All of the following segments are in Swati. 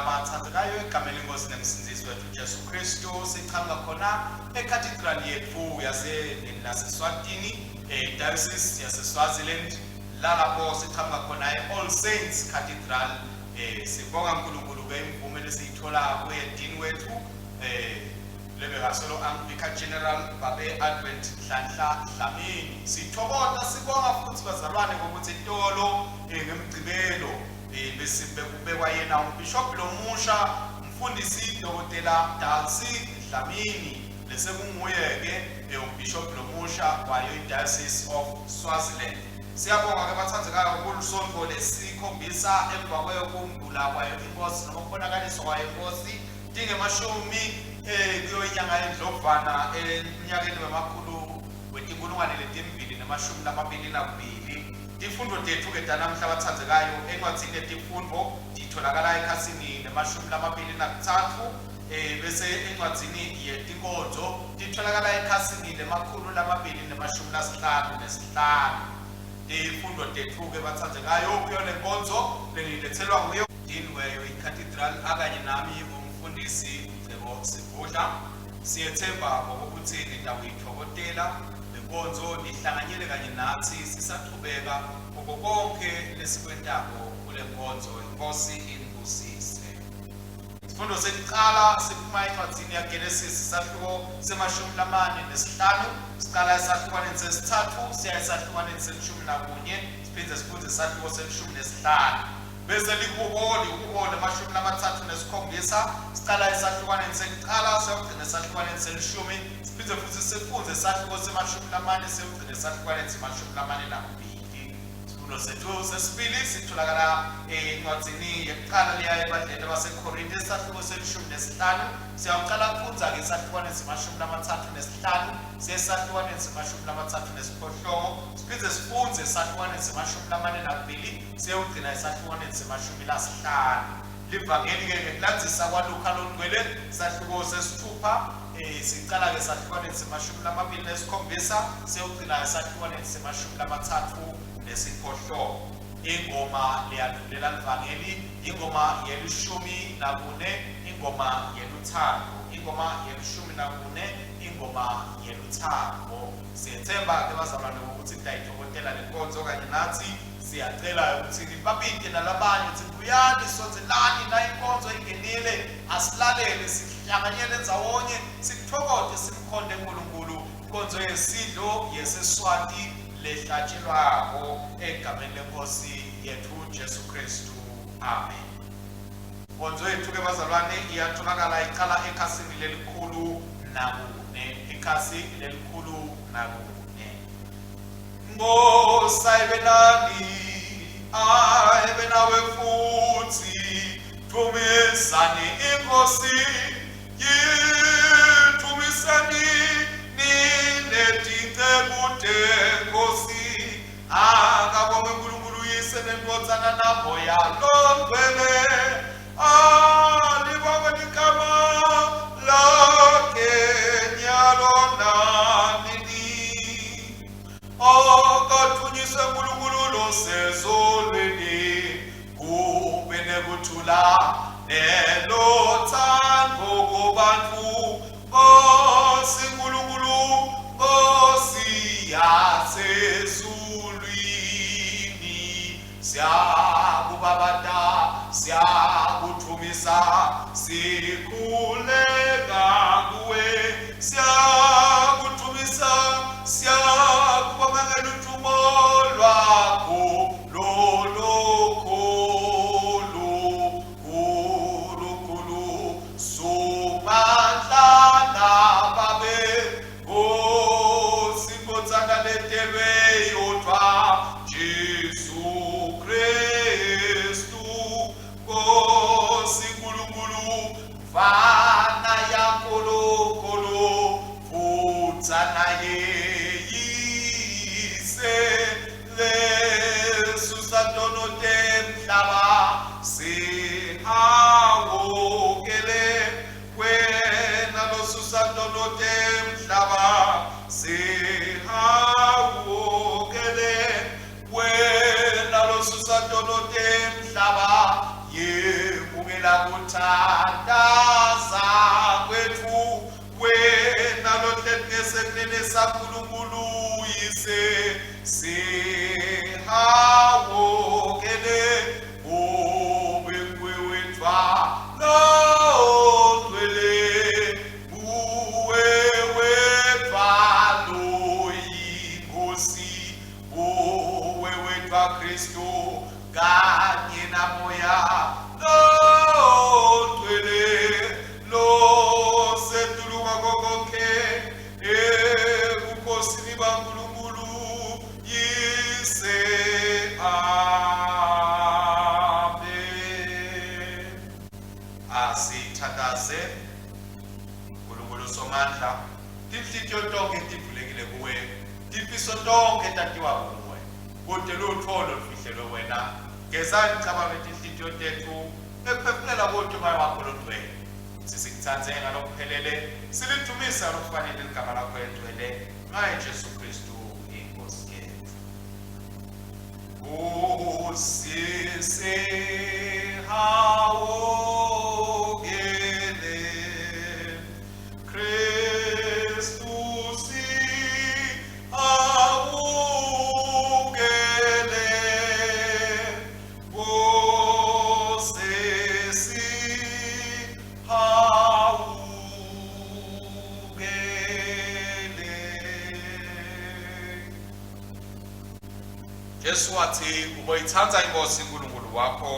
Bathandzekayo egameni lenkosi nemsindzisi wethu Jesu Kristu. Sichamuka khona ecathedral yetfu yaseSwatini, eDiocese yaseSwaziland, lalapho sichamuka khona e-All Saints Cathedral. Sibonga uNkulunkulu ke imvume lesiyithola kuye dean wethu lebekasolo angu-Vicar General babe Advent Nhlanhla Dlamini. Sithokoza sibonga futhi bazalwane ngokuthi itolo ngemgcibelo bese bekubekwa yena umbhishobhi lomusha umfundisi Dokotela Dalsi Dlamini lesekunguye-ke umbhishobhi lomusha wayo i-Diocese of Swaziland. Siyabonga-ke bathandekayo kulusonto lesikhombisa emva kwekumbula kwayo inkosi noma ukubonakaliswa kwayo inkosi tingemashumi kuyo inyanga yeNdlovana eminyakeni wemakhulu wetinkulungwane letimbili nemashumi lamabili nakubili. Tifundvo tetfu-ke tanamhla bathandzekayo encwadzini yetifundvo titholakala ekhasini lemashumi lamabili nakutsatfu bese encwadzini yetinkonzo titholakala ekhasini lemakhulu lamabili nemashumi lasihlanu nesihlanu. Tifundvo tetfu-ke bathandzekayo kuyo lenkonzo lengilethelwa nguye Dean weyo iCathedral akanye nami umfundisi Mcebo Sivudla. Siyethemba ngokuthi nitawuyitfokotela lenkonzo nihlanganyele kanye nathi sisachubeka kuko konke lesikwentako kule nkonzo. Inkosi inibusise. Sifundo sekucala siphuma encwadzini yaGenesis isahluko semashumi lamane nesihlanu siqala esahlukwaneni sesithathu siya esahlukwaneni selishumi nakunye siphinde sifunde isahluko selishumi nesihlanu bese lihubo lihubo lemashumi lamathathu nesikhombisa siqala esahlukwaneni sekucala siyogcina esahlukwaneni selishumi siphinde futhi sifunde isahluko semashumi lamane siyogcina esahlukwaneni semashumi lamane nakubili. Isifundo sethu sesibili sitholakala encwadzini yekuqala leya ebandleni labaseKorinte isahluko selishumi nesihlanu. Siyawucala kufundza-ke esahlukwaneni semashumi lamathathu nesihlanu siye esahlukwaneni semashumi lamathathu nesiphohlongo siphindze sifundze esahlukwaneni semashumi lamane nakubili siyewugcina esahlukwaneni semashumi lasihlanu. Livangeli-ke ngekulandzisa kwaLukha longcwele sahluko sesithupha sicala-ke esahlukwaneni semashumi lamabili nesikhombisa siyewugcina esahlukwaneni semashumi lamathathu nesiphohlongo. Ingoma leyandvulela livangeli ingoma yelishumi nakune ingoma yeluthando ingoma yelishumi nakune ingoma yeluthando. Siyethemba-ke bazalwane ukuthi nitayitfokotela lenkonzo kanye nathi. Siyacela ukuthi nibabite nalabanye ukuthi buyani sondelani na inkonzo ingenile asilalele sihlanganyele ndzawonye sithokote simkhonde uNkulunkulu. Inkonzo yesidlo yeseswati lehlatshelwako egameni lenkosi yethu Jesu Kristu. Amen. Inkonzo yethu ke bazalwane iyatholakala iqala ekhasini lelikhulu nakune ikhasi lelikhulu nakune. Nkosi ayibe nani, ayibe nawe futhi, dumisani iNkosi, yidumisani nine tinceku teNkosi. Akabongwe uNkulunkulu uYise neNdvodzana naMoya loNgcwele. Alibongwe ligama lakhe nyalo nanini. Akathunyiswe uNkulunkulu losezulwini kube nekuthula nelothando kubantu. Nkosi Nkulunkulu, Nkosi yasezulwini, siyakubabata, siyakudvumisa, sikhuleka kuwe, siyakudvumisa, siyakubonga ngeludumo lwakho lolukhulu. Nkulunkulu Somandla nababe Nkosi Nkotsana letelwe yodvwa Jesu Kristu Nkosi Nkulunkulu Mfana yaNkulunkulu Futsana yeyise Lesusa tono temhlaba sihawukele wena losusa tono temhlaba sihawukele wena losusa tono temhlaba yemukela kuthanda. lesiphelele saNkulunkulu Yise sihawukele ube nguwe wedvwa longcwele nguwe wedvwa loyinkosi nguwe wedvwa Kristu kanye namoya longcwele losetulu kwako konke ebukhosini baNkulunkulu Yise. Amen. Asithandaze. Nkulunkulu Somandla, tinhlitiyo tonkhe tivulekile kuwe, tifiso tonkhe tatiwa kuwe. Kute lutfo lolufihlelwe wena. Geza imicabango yetinhlitiyo tetfu ngekuphefumulela kuto uMoya wakho loNgcwele. Kutsi sikutsandze ngalokuphelele, silidvumise ngalokufanele ligama lakho lelingcwele, ngaye Jesu Khristu iNkhosi yetfu. Nkosi sihawukele, Kristu sihawukele, Nkosi sihawukele. Jesu wathi uboyithanda iNkosi uNkulunkulu wakho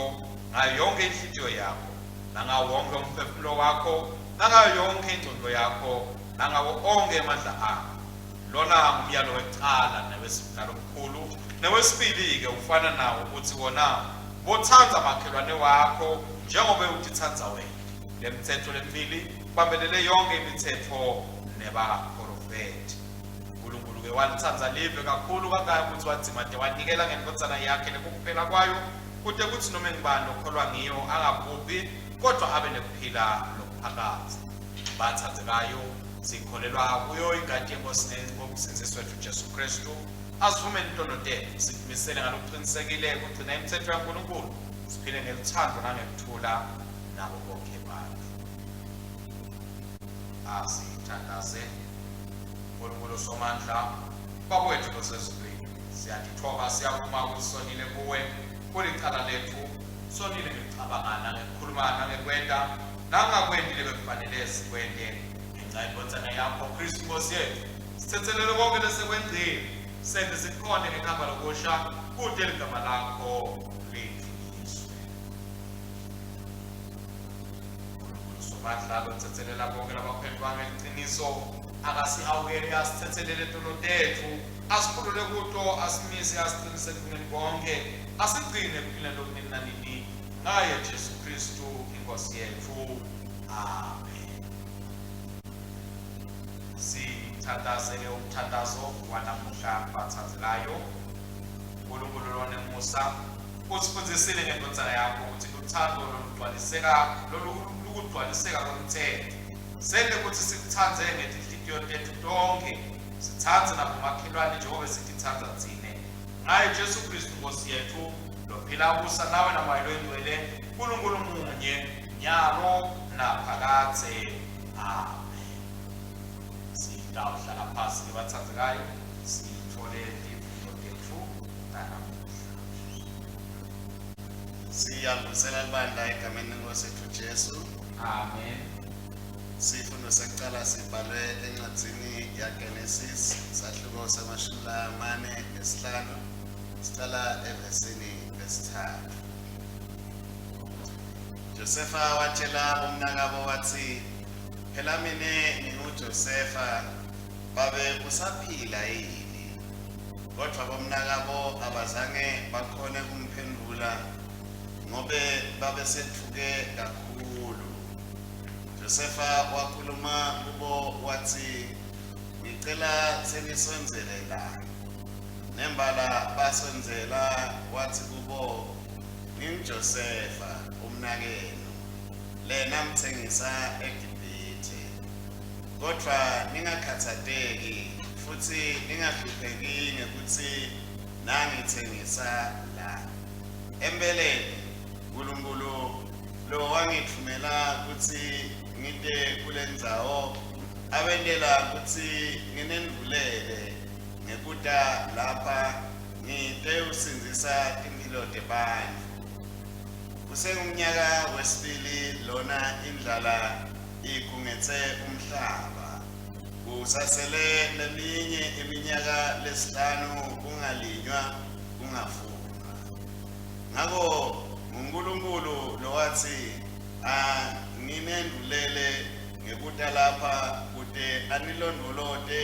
ngayo yonke inhliziyo yakho nangawo wonke umphefumulo wakho nangayo yonke ingqondo yakho nangawo onke amandla akho. Lona ngumyalo wekucala nalomkhulu, newesibili-ke ufana nawo uthi wona botsandza makhelwane wakho njengoba utitsandza wena. Le mitsetfo lemibili kubambelele yonke imitsetfo nebaprofethi. uNkulunkulu-ke walitsandza live kakhulu kangaka kutsi wadzimate wanikela ngendvodzana yakhe lekukuphela kwayo kute kutsi nome ngubani lokholwa ngiyo angabhubhi kodvwa abe nekuphila lokuphakadze. Batsandzekayo, sikholelwa kuyo ingati yeNkosi neMsindzisi wetfu Jesu Khristu. Asivumeni tono tetfu, sitimisele ngalokucinisekile kugcina imitsetfo yaNkulunkulu, siphile ngelutsandvo nangekuthula nabo bonkhe bantfu. Asithandaze. Nkulunkulu Somandla, Baba wethu losezulwini, siyatitfoba siyavuma ukuthi sonile kuwe, kulicala letfu, sonile ngekucabanga nangekukhuluma nangekwenta nangakwenti lebekufanele sikwente ngenca yendvodzana yakho Khristu Nkosi yetfu. Sitsetselele konke lesekwengcile, sente sikhonde ngekuhamba lokusha kute ligama lakho lidvunyiswe. Nkulunkulu Somandla lotsetselela bonke labaphendvuka ngeliciniso akasihawukele asitsetselele tono tetfu asikhulule kuto asimise asiqinise ekulungeni konke asigcine ekuphileni lokunini nanini ngaye Jesu Kristu iNkosi yetfu. Amen. Sithandazele umthandazo wanamuhla bathandzekayo. Nkulunkulu lonemusa usifundzisile ngendvodzana yakho kutsi luthando lolugcwaliseka lolukugcwaliseka kwemtsetfo. Sente kutsi sikutsandze ngetinhlitiyo tetfu tonkhe, sitsandze nabomakhelwane njengobe sititsandza tsine. Ngaye Jesu Khristu Nkosi yetfu, lophila abusa nawe naMoya loyiNgcwele, Nkulunkulu munye, nyalo naphakadze. Amen. Sitawuhlala phasi ke batsandzekayo, sitfole tifundo tetfu tanamuhla. Siyalivusela libandla egameni lenkosi yethu Jesu. Amen. Sifundo sekucala sibhalwe encwadzini yaGenesis sahluko sama-45 sicala evesini lesithathu. Josefa watshela bomnakabo wathi, phela mina nginguJosefa, babe usaphila yini? Kodvwa bomnakabo abazange bakhone kumphendvula ngobe babesetfuke kakhulu. Josefa wakhuluma kubo watsi, Ngicela senisondzele la. Nembala basondzela watsi kubo, NginguJosefa umnakenu, lena mtsengisa eGibhithe. Kodvwa ningakhatsateki futsi ningahlupheki ngekutsi nangitsengisa la. Empeleni Nkulunkulu lo wangitfumela kutsi ngite kulendzawo abentela kutsi Ngekuta lapha ngitewusindzisa timphilo tebantfu. Kusengumnyaka wesibili lona indlala ikhungetse umhlaba. Kusasele leminye iminyaka lesihlanu kungalinywa kungavunwa. Ngako nguNkulunkulu lowatsi anginendvulele ngekuta lapha kute anilondvolote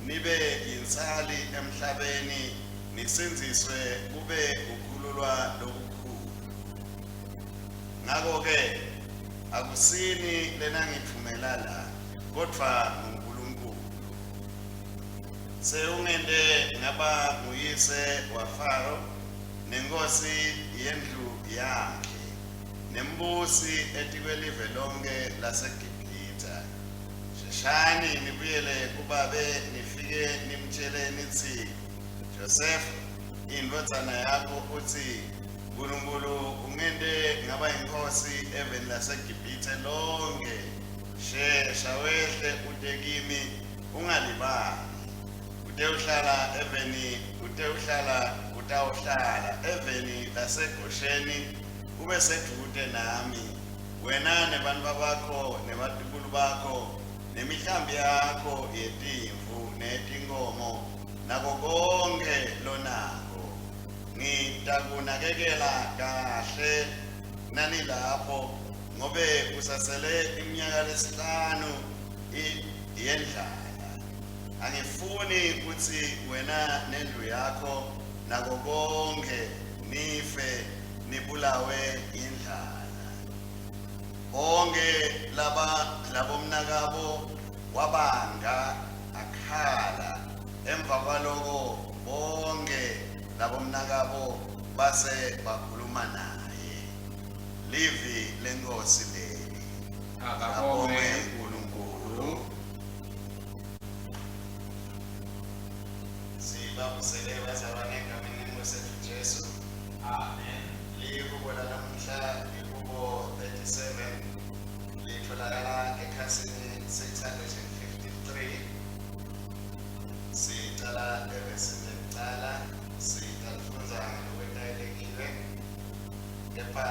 nibe yinsali emhlabeni nisindziswe kube kukhululwa lokukhulu. Ngako-ke akusini lenangitfumela la, kodvwa nguNkulunkulu. Sewungente ngaba nguyise waFaro nenkhosi yendlu yakhe nembusi etikwelive lonkhe laseGibhithe. Sheshani nibuyele kubabe nifike nimtjele nitsi, Josefa indvodzana yakho utsi, Nkulunkulu ungente ngaba yinkhosi eveni laseGibhithe lonkhe. Shesha wehle ute kimi ungalibali. Utewuhlala eveni utewuhlala utawuhlala eveni laseGosheni ube sedvute nami wena nebantfu bakho nebatukulu bakho nemihlambi yakho yetimvu neyetinkhomo nako konkhe lonako. Ngitakunakekela kahle nanilapho ngobe kusasele iminyaka lesihlanu yendlala. Angifuni kutsi wena nendlu yakho nako konkhe nife nibulawe yindlala. Bonkhe laba labomnakabo wabanga akhala. Emva kwaloko bonkhe labomnakabo base bakhuluma naye. Livi leNkhosi leli. Akabongwe uNkulunkulu. Sibabusele bazalwane egameni leNkosi yethu Jesu. Amen. Lihubo lanamuhla lihubo 37 litholakala ekhasini 653. Sicala evesini lekucala, sitalifundza ngalokwetayelekile kepha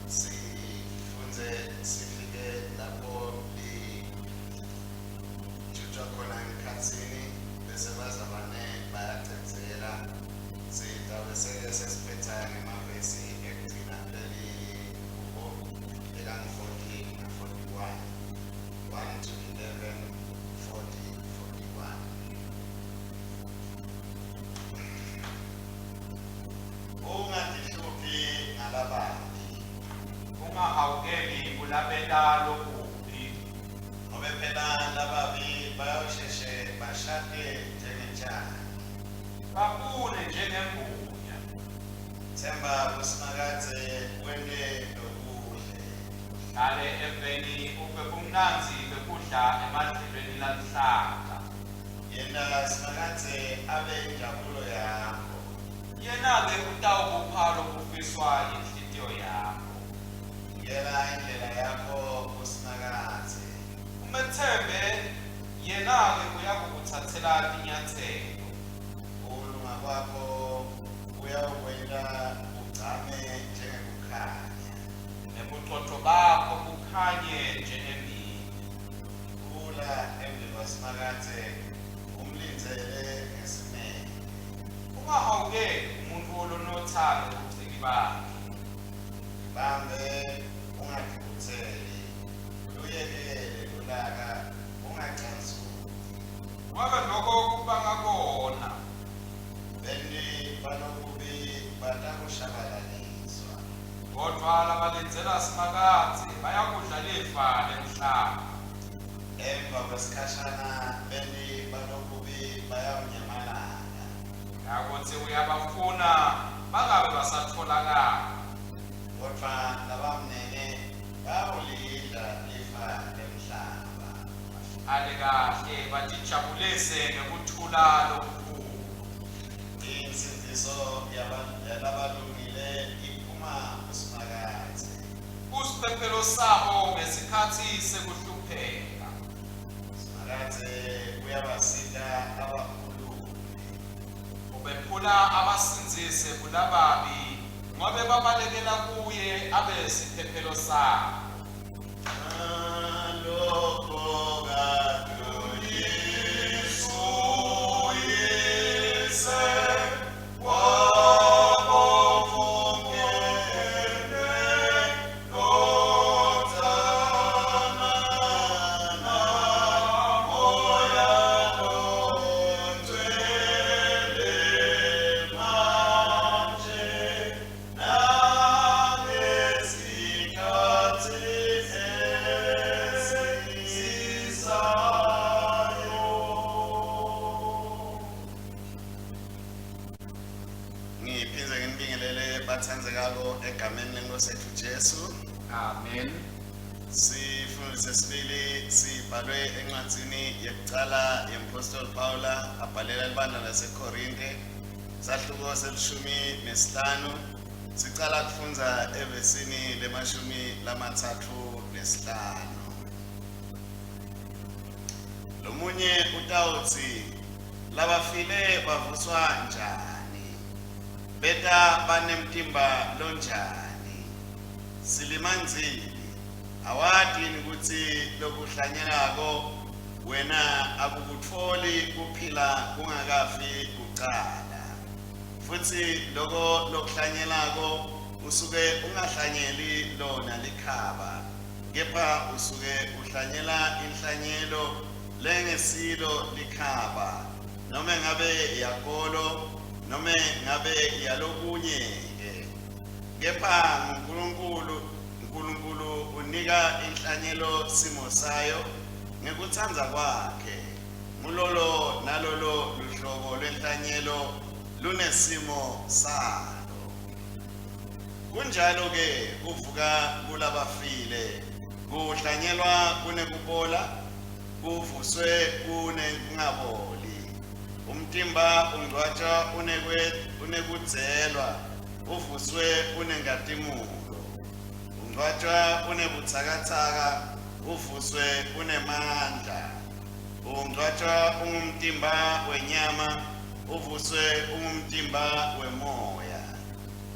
sifundze sifike lapho lijutjwa khona emkhatsini bese bazalwane bayacedzela. Sitabe seke sesiphetha ngemavesi ekugcina kuleli hubo elangu-40 na-41. 1 to 11, 40, 41. Ungatihluphi ngalababi, Ungahawukeli kulabela lokubi, ngobe phela lababi bayosheshe bashade njengetshani. Babune njengembuya. Themba kuSimakadze wente lokuhle. Hlale eveni uve bumnandzi bekudla emadlelweni laluhlata. Yena Simakadze abe injabulo yakho. Yena-ke utawukupha lokufiswa yinhlitiyo yakho. Nikela indlela yakho kuSimakadze. Umethembe yena-ke uyakukutsatsela tinyatselo. Kulunga kwakho kuyawukwenta ugcame njengekukhanya. Nebuqotho bakho bukhanye njengemini. Thula embi kwaSimakadze umlindzele ngesineke. Ungahawukeli umuntfu lonotsa ngebucili bakhe. Bambe ungatfukutseli, luyekele lulaka ungacansuki. Ngobe loko kubanga kona. Benti balokubi batakushabalaliswa. Kodvwa labalindzela Simakadze bayakudla lifa lemhlaba. Emva kwesikhashana benti balokubi bayawunyamalala. Ngakutsi uyabafuna bangabe basatfolakala. Kodvwa labamnene bayawulidla lifa lemhlaba. Bahlale kahle batijabulise ngekuthula lokukhulu. Insindziso yalabalungile iphuma kuSimakadze. Kusiphephelo sabo ngesikhatsi sekuhlupheka. Simakadze uyabasita abakhulule. Funa abasindzise kulababi, ngobe babalekela kuye abe siphephelo sabo. Ngiphindze nginibingelele bathandzekako egameni lenkosi yethu Jesu. Amen. Sifundo sesibili sibhalwe encwadzini yekucala yemphostoli Pawula abhalela libandla laseKorinte, sahluko selishumi nesihlanu, sicala kufundza evesini lemashumi 35. Lomunye utawutsi labafile bavuswa njani? Beta banemtimba lonjani? Silimandzini, awati yini kutsi lokuhlanyelako wena akukutfoli kuphila kungakafi kucala? Futsi loko lokuhlanyelako usuke ungahlanyeli lona likhaba, kepha usuke uhlanyela inhlanyelo lengesilo likhaba, nome ngabe yakolo nome ngabe yalokunye-ke. Kepha nguNkulunkulu, Nkulunkulu unika inhlanyelo simo sayo ngekutsandza kwakhe, ngulolo nalolo luhlobo lwenhlanyelo lunesimo salo. Kunjalo-ke kuvuka kulabafile, kuhlanyelwa kunekubola, kuvuswe kunekungaboli. Umtimba ungcwatshwa unekudzelwa, uvuswe unenkhatimulo. Ungcwatshwa unebutsakatsaka, uvuswe unemandla. Ungcwatshwa ungumtimba wenyama, uvuswe ungumtimba wemoya.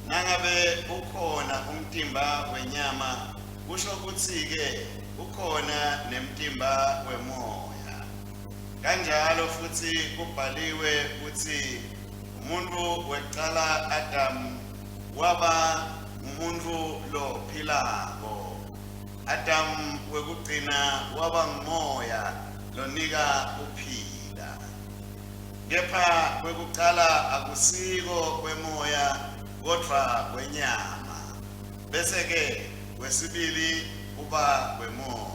Nangabe ukhona umtimba wenyama, kusho kutsi-ke ukhona nemtimba wemoya. Kanjalo futsi kubhaliwe kutsi umuntfu wekucala Adamu waba ngumuntfu lophilako. Adamu wekugcina waba ngumoya lonika kuphila. Kepha kwekucala akusiko kwemoya kodvwa kwenyama, bese-ke kwesibili kuba kwemoya.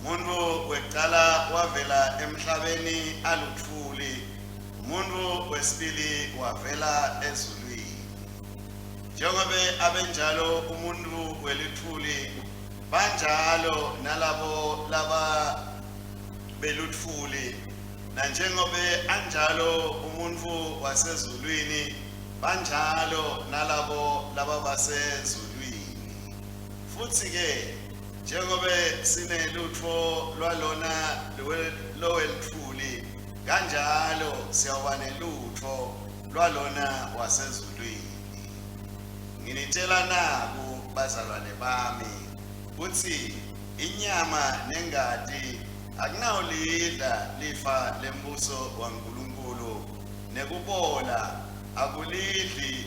Umuntfu wekucala wavela emhlabeni alutfuli, umuntfu wesibili wavela ezulwini. Njengobe abenjalo umuntfu welutfuli, banjalo nalabo laba belutfuli, nanjengobe anjalo umuntfu wasezulwini, banjalo nalabo lababasezulwini. Futsi-ke njengobe sinelutfo lwalona lowelutfuli, kanjalo siyawuba nelutfo lwalona wasezulwini. Nginitjela naku, bazalwane bami, kutsi inyama nengati akunawulidla lifa lembuso waNkulunkulu, nekubola akulidli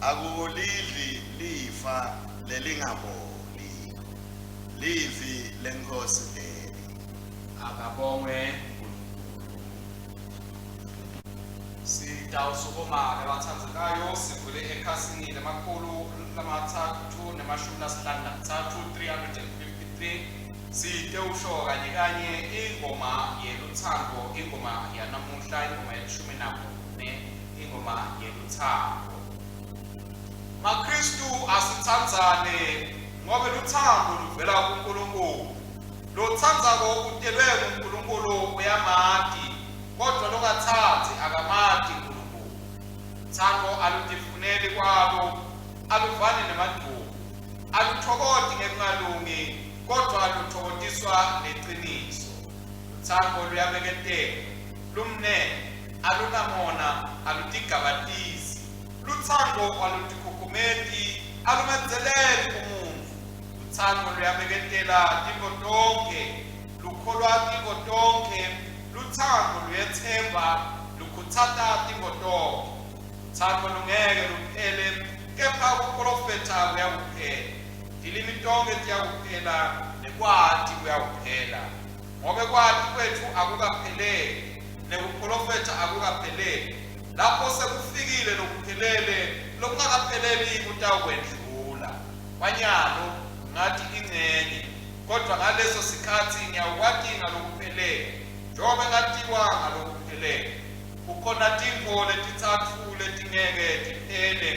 akukulidli lifa lelingaboli. Livi leNkhosi leli. Akabongwe Sitawusukuma-ke bathandzekayo sivule ekhasini 353, 353 sitewusho kanye kanye ingoma yeluthando, ingoma yanamuhla, ingoma ye-14, ingoma yeluthando. MaKristu asitsandzane ngobe luthando luvela kuNkulunkulu. Lotsandzako utelwe nguNkulunkulu uyamati, kodvwa longatsandzi akamati Nkulunkulu. Lutsandvo alutifuneli kwalo, aluvani nemaduku, alutfokoti ngekungalungi, kodvwa lutfokotiswa liciniso. Lutsandvo luyabeketela, lumnene. Alunamona, alutigabatisi. Lutsandvo alutikhukhumeti, alumedzeleli umuntfu. Lutsandvo luyabeketela tintfo tonkhe, lukholwa tintfo tonkhe, lutsandvo luyetsemba, lukhutsata tintfo tonkhe. Lutsandvo lungeke luphele, kepha kuprofetha kuyakuphela. Tilimi tonkhe tiyakuphela, nekwati kuyakuphela. Ngobe kwati kwetfu akukapheleli, nekuprofetha akukapheleli. Lapho sekufikile lokuphelele, lokungakapheleli kutawukwendlula. Kwanyalo ngati incenye, kodvwa ngaleso sikhatsi ngiyawukwati ngalokuphelele, njengoba ngatiwa ngalokuphelele. Kukhona tintfo letintsatfu letingeke tiphele,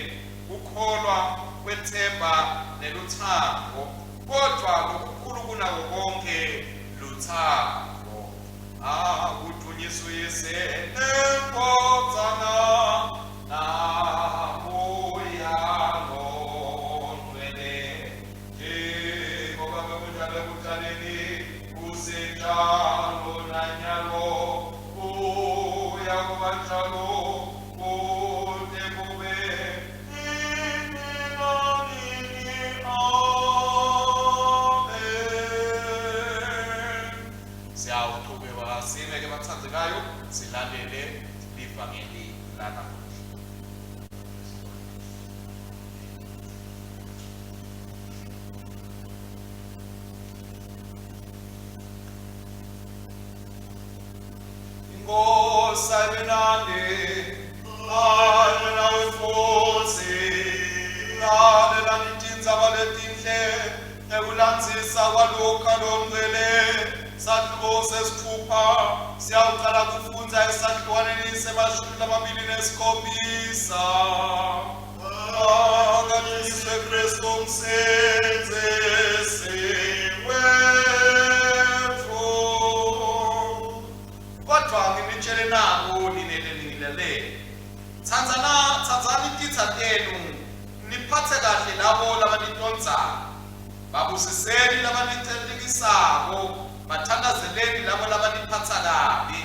kukholwa, kwetsemba nelutsandvo, kodvwa lokukhulu kunako konkhe lutsandvo. Akudunyiswe Uyise neNdvodzana naMoya Longcwele, njengoba bekunjalo ekucaleni, kusenjalo nanyalo, kuyakuba njalo kute kube nini nanini. Amen. Siyawuchubeka sime ke bathandzekayo, silalele livangeli lanamuhla. Inkosi ayibe nani, ayibe nawe futsi. Lalelani tindzaba letinhle ngekulandzisa kwaLukha longcwele, sahluko sesitfupha, siyawucala kufundza esahlukwaneni se-27. Akadunyiswe Kristu umsindzisi wetfu. Kodvwa nginitjele naku nine leningilalele: Tsandzana, tsandzani titsa tenu, niphatse kahle labo labanitondzako. Babusiseni labanicelikisako, bathandazeleni labo labaniphatsa kabi.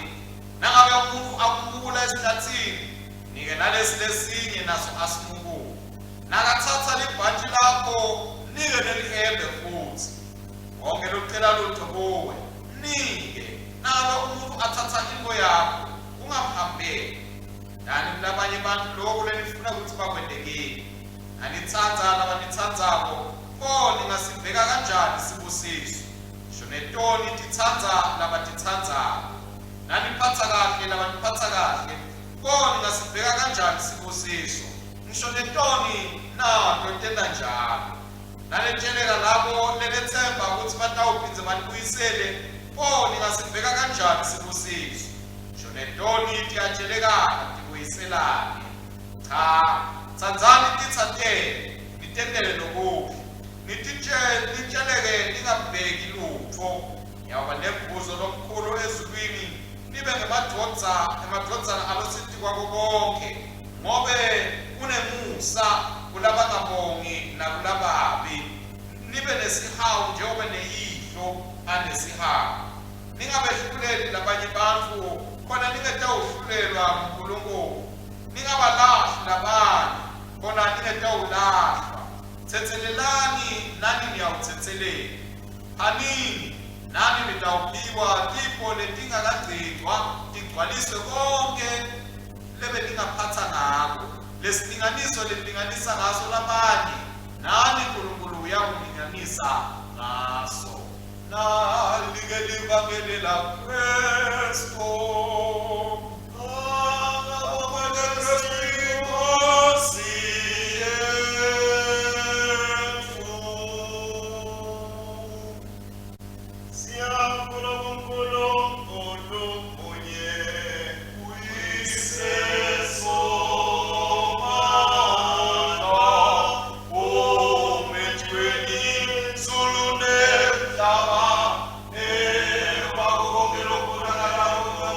Nangabe umuntfu akumukula esihlatsini, nike nalesi lesinye naso asimukule. Nakatsatsa libhantji lakho, mnike nelihembe futsi. Wonkhe locela lutho kuwe, mnike. Nangabe umuntfu atsatsa intfo yakho, ungamhambeli. Nani kulabanye bantfu loku lenifuna kutsi bakwente kini. Nanitsandza labanitsandzako, pho ningasibheka kanjani sibusiso? Ngisho netoni titsandza labatitsandzako. Naniphatsa kahle labaniphatsa kahle, pho ningasibheka kanjani sibusiso? Ngisho netoni nato tenta njalo. Nanetjeleka labo lenetsemba kutsi batawuphindze banibuyisele, pho ningasibheka kanjani sibusiso? Ngisho netoni tiyatjelekana tibuyiselane. Cha, tsandzani titsa tenu, nitentele lokuhle, nitjeleke ningabheki lutfo. Niyawuba nemvuzo lomkhulu ezulwini, nibe ngemadvodza emadvodzana alositikwako konkhe, ngobe unemusa kulabangabongi nakulababi. Nibe nesihawu njengobe neyihlo anesihawu. Ningabehluleli labanye bantfu, khona ningetawuhlulelwa nguNkulunkulu. Ningabalahli labanye, khona ningetawulahlwa. Tsetselelani, nani niyawutsetselelwa. Phanini, nani nitawuphiwa tipho letingakagcigcwa tigcwaliswe konkhe lebeningaphatsa ngako. Lesilinganiso lenilinganisa ngaso labanye, nani Nkulunkulu uyakulinganisa ngaso. Nalike livangeli laKristu. Akabongwe Kristu iNkosi yetfu. Siyakholwa kuNkulunkulu munye, uyise Somandla, uMethweni Zulu nemhlaba, ewako konke lokubonakalako.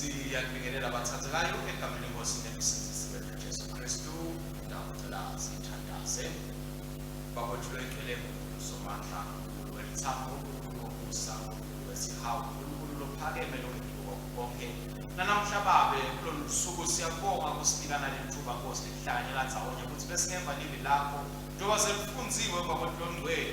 Siyakubingelela bathandzekayo egameni lenkosi nemsindisi wethu Jesu Kristu. Ngitawucela sithandaze. Bakwethu lengcwele Nkulunkulu Somandla, Nkulunkulu welithambo, Nkulunkulu womusa, Nkulunkulu wesihawu, Nkulunkulu lophakeme longetulu kwakho konke. Nanamhla Babe, kulolu lusuku siyabonga kusinikana lelithuba Nkosi lekuhlanganyela ndzawonye kutsi besingeva livi lakho njengoba selifundziwe bakwethu longcwele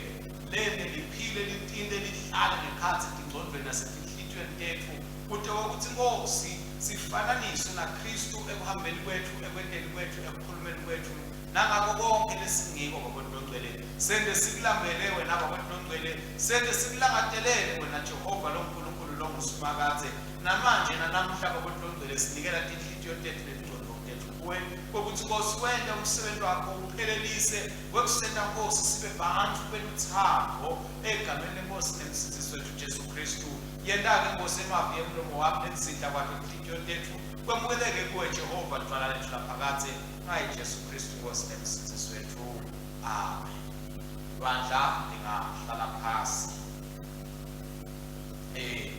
lene liphile litinte lihlale ngekhatsi etingcondvweni nasetinhlitiyweni tetfu kute kwekutsi Nkosi sifananiswe naKhristu ekuhambeni kwetfu, ekwenteni kwetfu, ekukhulumeni kwetfu nangako konke lesingiko bakwethu longcwele. Sente sikulambele wena bakwethu longcwele, sente sikulangatelele wena Jehova longuNkulunkulu longuSimakadze. Namanje nanamhla bakwethu longcwele sinikela tinhlitiyo tetfu netingcondvo tetfu kuwe kwekutsi Nkosi wente umsebenti wakho uphelelise wekusenta Nkosi sibe bantfu belutsandvo egameni leNkosi nemsindzisi wetfu Jesu Khristu. Yenta-ke Nkosi emavi emlomo wami nekuzindla kwato tinhlitiyo tetfu kwemukeleke kuwe Jehova dvwala letfu laphakadze ngaye Jesu Khristu Nkosi nemsindzisi wetfu. Amen. Bandla lingahlala phasi.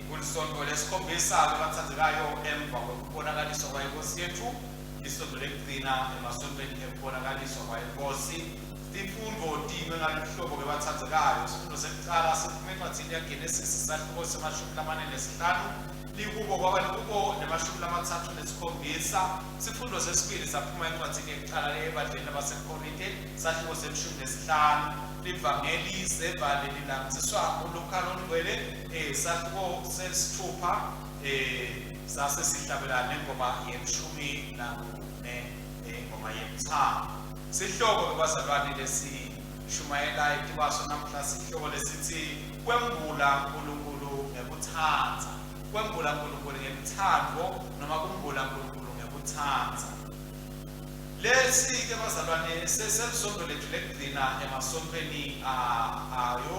Kulisonto lesikhombisa-ke bathandzekayo emva kwekubonakaliswa kwayenkosi yetfu, lisonto lekugcina emasontweni ekubonakaliswa kwayenkosi. Tifundvo time ngaloluhlobo-ke bathandzekayo. Sifundo sekucala siphuma encwadzini yaGenesisi sahluko semashumi 45 likubo kwaba likubo 37. Sifundo sesibili saphuma encwadzini yekucala leyebandleni labaseKorinte sahluko se-15. Livangeli seva lelilandziswa nguLukha longcwele sahluko sesithupha sase sihlabela nengoma ye-14, ingoma yemthamo. Sihloko bazalwane lesishumayela etikwaso namhla sihloko lesithi kwembula uNkulunkulu ngekutsandza. Kwembula uNkulunkulu ngeluthando noma kumbula uNkulunkulu ngekutsandza. Lesi-ke bazalwane selisonto lethu lekugcina emasontweni ayo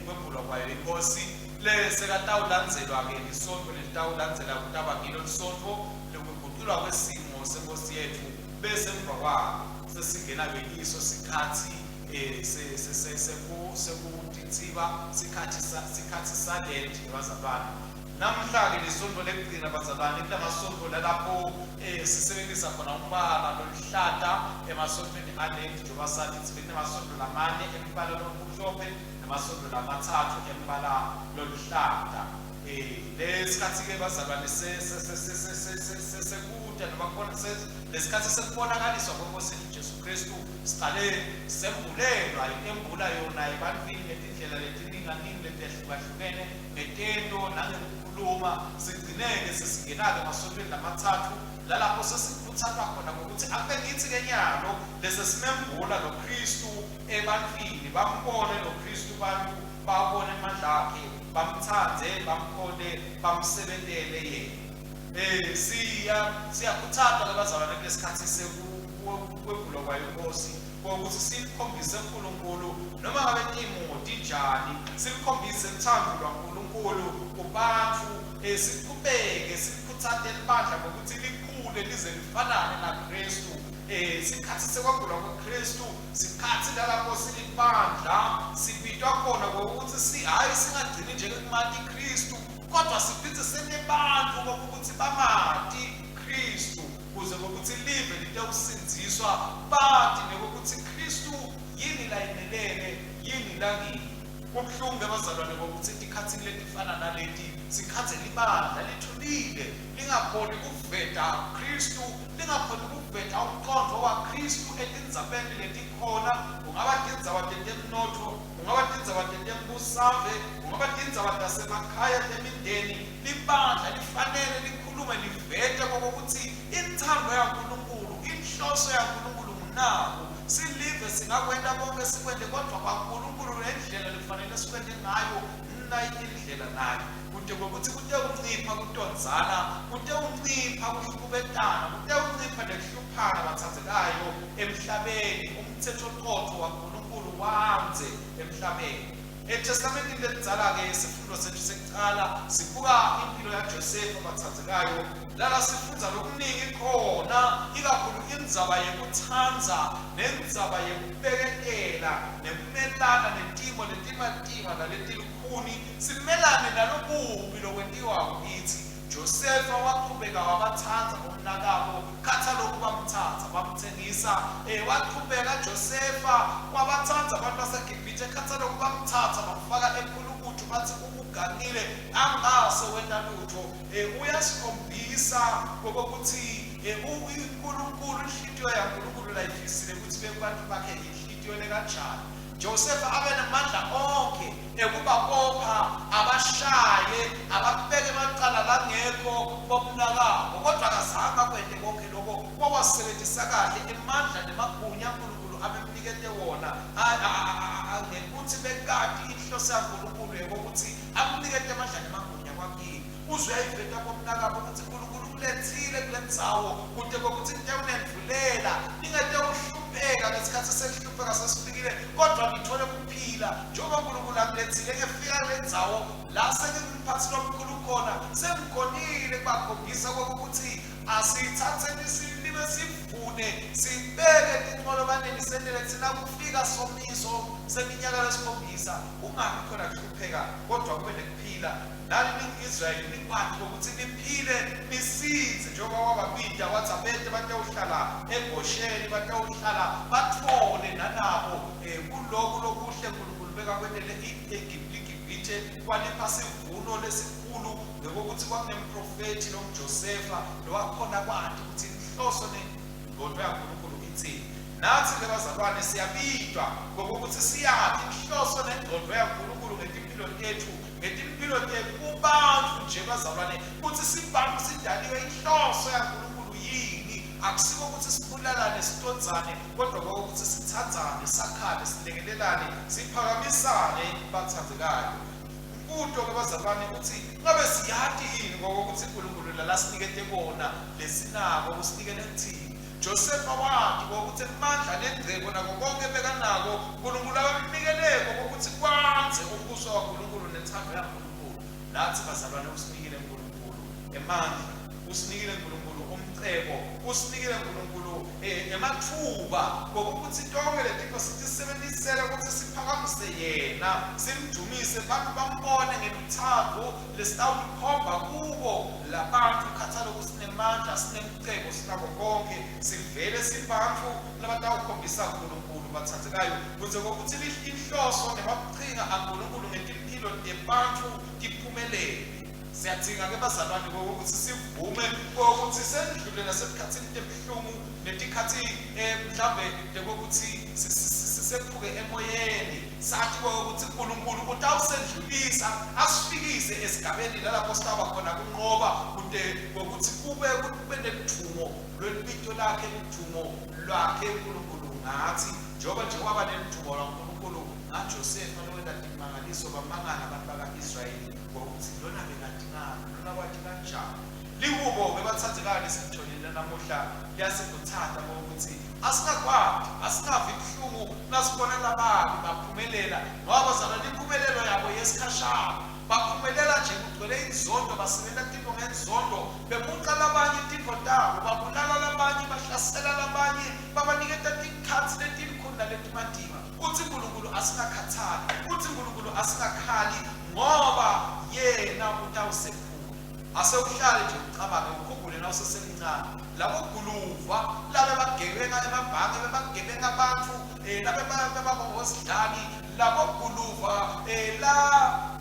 kwembulwa kwayo inkosi lesekatawulandzelwa-ke lisonto lelitawulandzela kutaba ngilo lisonto lekuguculwa kwesimo senkosi yethu bese emva kwako sesingena-ke kiso sikhatsi sekutitsiba sikhatsi salent bazalwane. Namhla-ke lisonto lekugcina bazalwane kulamasonto lalapho sisebenzisa khona umbala loluhlata emasontweni alent njengoba sathi kutsi bekunemasonto lamane embala lomhlophe namasonto lamathathu embala loluhlata. Lesikhatsi-ke bazalwane sekuta noma kubona lesikhatsi sekubonakaliswa kwenkosi yethu Jesu Kristu siqale sembulelwa intembula yona ebantwini ngetindlela letininganingi letehlukahlukene ngetento nangekukhuluma sigcineke sesingena-ke emasontweni lamathathu lalapho sesikhutsatwa khona ngokuthi ake ngithi-ke nyalo lese simembula lo Kristu ebantwini bambone lo Kristu bantu babone amandla akhe bamthande bamkhonte bamsebentele yena. Siya siyakhuthazwa ke bazalwane kulesikhathi sekwembulwa kwayo inkosi kokuthi sikhombise uNkulunkulu noma ngabe timo tinjani, sikhombise uthando lwaNkulunkulu kubantu, siqhubeke sikhuthate libandla ngokuthi likhule lize lifanane naKristu. Sikhathi sekwembulwa kwaKristu sikhathi lalapho silibandla sibitwa khona ngokuthi si hhayi singagcini nje kumati Kristu kodwa siphindze sente bantfu kokuthi bamati Kristu kuze kokuthi live litewusindziswa bati nekokuthi Kristu yini layimelele yini langiyo. Kubuhlungu bazalwane kokuthi etikhatsini letifana naleti sikhatsi libandla lithulile lingakhoni kuveta Kristu lingakhoni kuveta umqondo waKristu etindzabeni letikhona, kungaba tindzaba tetemnotfo, kungaba tindzaba tetembusave, kungaba tindzaba tasemakhaya temindeni. Libandla lifanele likhulume livete kokuthi inthando yaNkulunkulu, inhloso yaNkulunkulu ngunaku. Silive singakwenta konke sikwente, kodwa kwaNkulunkulu nendlela lefanele sikwente ngayo nayi indlela nayo kute kwekuthi kutewuncipha kutondzana, kutewuncipha kuhlukubetana, kutewuncipha nekuhluphana bathandzekayo emhlabeni. Umthetho-qotho waNkulunkulu wandze emhlabeni. ETestamentini lelidzala-ke sifundo sethu sekucala sibuka impilo yaJosefa bathandzekayo lala sifundza lokuningi khona, ikakhulu indzaba yekutsandza nendzaba yekubeketela nekumelana netimo letimatima naletilukhuni, simelane nalokubi lokwentiwako kitsi. Josefa waqhubeka wabatsandza bomnakabo khatha lokhu bamthatha bamthengisa. Waqhubeka Josefa wabatsandza abantu baseGibhithe khatha lokhu bamthatha bamfaka ekhulukuthu bathi ugangile angase wenta lutho. Uyasikhombisa kokuthi uNkulunkulu inhlitiyo yaNkulunkulu layifisile ukuthi bekubantu bakhe inhlitiyo lekanjani. Josefa abe namandla onke ekubabopha abashaye ababeke emacala langekho bomnakabo, kodwa akazange akwente konke lokho. Wawasebenzisa kahle emandla nemagunya uNkulunkulu abemnikete wona ngekuthi bekati inhloso yaNkulunkulu yokuthi amnikete amandla nemagunya kwakini. Uze uyayiveta bomnakabo ukuthi uNkulunkulu ukulethile kule ndzawo kute kokuthi nitewunendvulela ningetewuhlupheka ngesikhathi sekuhlupheka sesifikile, kodwa nithole kuphila njengoba uNkulunkulu akulethile. Efika kule ndzawo la sengingumphathi lomkhulu khona, sengikhonile kubakhombisa kokuthi asithatheni silime sivune sibeke etinqolobaneni sentele thina kufika somiso seminyaka lesikhombisa kungabi khona kuhlupheka kodwa kube nekuphila. Nani ningu-Israyeli nikwati ukuthi niphile nisindze njengoba wababita wathi abete batewuhlala eGosheni, batewuhlala batfole nanabo kuloku lokuhle Nkulunkulu bekakwentele iGibhithe, walipha sivuno lesikhulu ngekokuthi kwakunemprofethi longuJosefa lowakhona kwati ukuthi inhloso nengqondo yaNkulunkulu itsini. Natsi-ke bazalwane siyabitwa ngokuthi siyati inhloso nengqondo yaNkulunkulu ngetimpilo tetfu, ngetimphilo tetfu kubantfu nje bazalwane, kutsi sibantfu sidaliwe inhloso yaNkulunkulu yini. Akusiko ukuthi sibulalane sitondzane, kodwa kwakukuthi sithandzane, sakhane, silekelelane, siphakamisane batsandzekayo. Umbuto-ke bazalwane uthi ngabe siyati yini ngokokuthi uNkulunkulu lalasinikete kona lesinako usinikele kuthini? Josefa wati kokuthi emandla nengcebo nako konke bekanako uNkulunkulu abemnikeleko kokuthi kwandze umbuso waNkulunkulu nentsandvo yaNkulunkulu. Natsi bazalwane usinikile uNkulunkulu emandla, usinikile uNkulunkulu umcebo, usinikile uNkulunkulu ematfuba kokuthi tonke letintfo sitisebentisele ukuthi siphakamise yena, simdumise, bantu bambone ngelutsandvo lesitawulikhomba kubo labantu khathaloko sinemandla sinemcebo sinako konke sivele sibantfu labatawukhombisa uNkulunkulu batsandzekayo kuze kokuthi inhloso nemachinga aNkulunkulu ngetimphilo tebantfu tiphumelele. Siyadzinga-ke bazalwane kokuthi sivume kokuthi sendlule nasetikhatsini tebuhlungu netikhatsi mhlambe tekokuthi sisephuke emoyeni, sathi kokuthi uNkulunkulu utawusendlulisa asifikise esigabeni lalapho sitawuba khona kunqoba kute kokuthi kube neludvumo lwelibito lakhe, ludvumo lwakhe uNkulunkulu ngathi, njengoba nje kwaba neludvumo lwaNkulunkulu ngaJosefa lowenta timangaliso bamangala abantu baka-Israyeli ngokuthi lona bekati ngani, lona kwati kanjani. Lihubo-ke batsandzekayo lesilitholile namuhla liyasikhutsata ngokuthi asingakwati, asingavi buhlungu nasibona lababi baphumelela, ngoba bazalwane impumelelo yabo yesikhashana. Baphumelela nje kugcwele inzondo, basebenta tintfo ngenzondo, bemuca labanye tintfo tabo, babulala labanye, bahlasela labanye, babaniketa tikhatsi letilukhuni naletimatima. Utsi Nkulunkulu asingakhatsali, utsi Nkulunkulu asingakhali ngoba yena utawusephula. Ase uhlale nje ucabange ukhumbule nawusesemncane labo guluva labebagebenga emabhange, bebagebenga bantfu, labebabosidlali, labo guluva la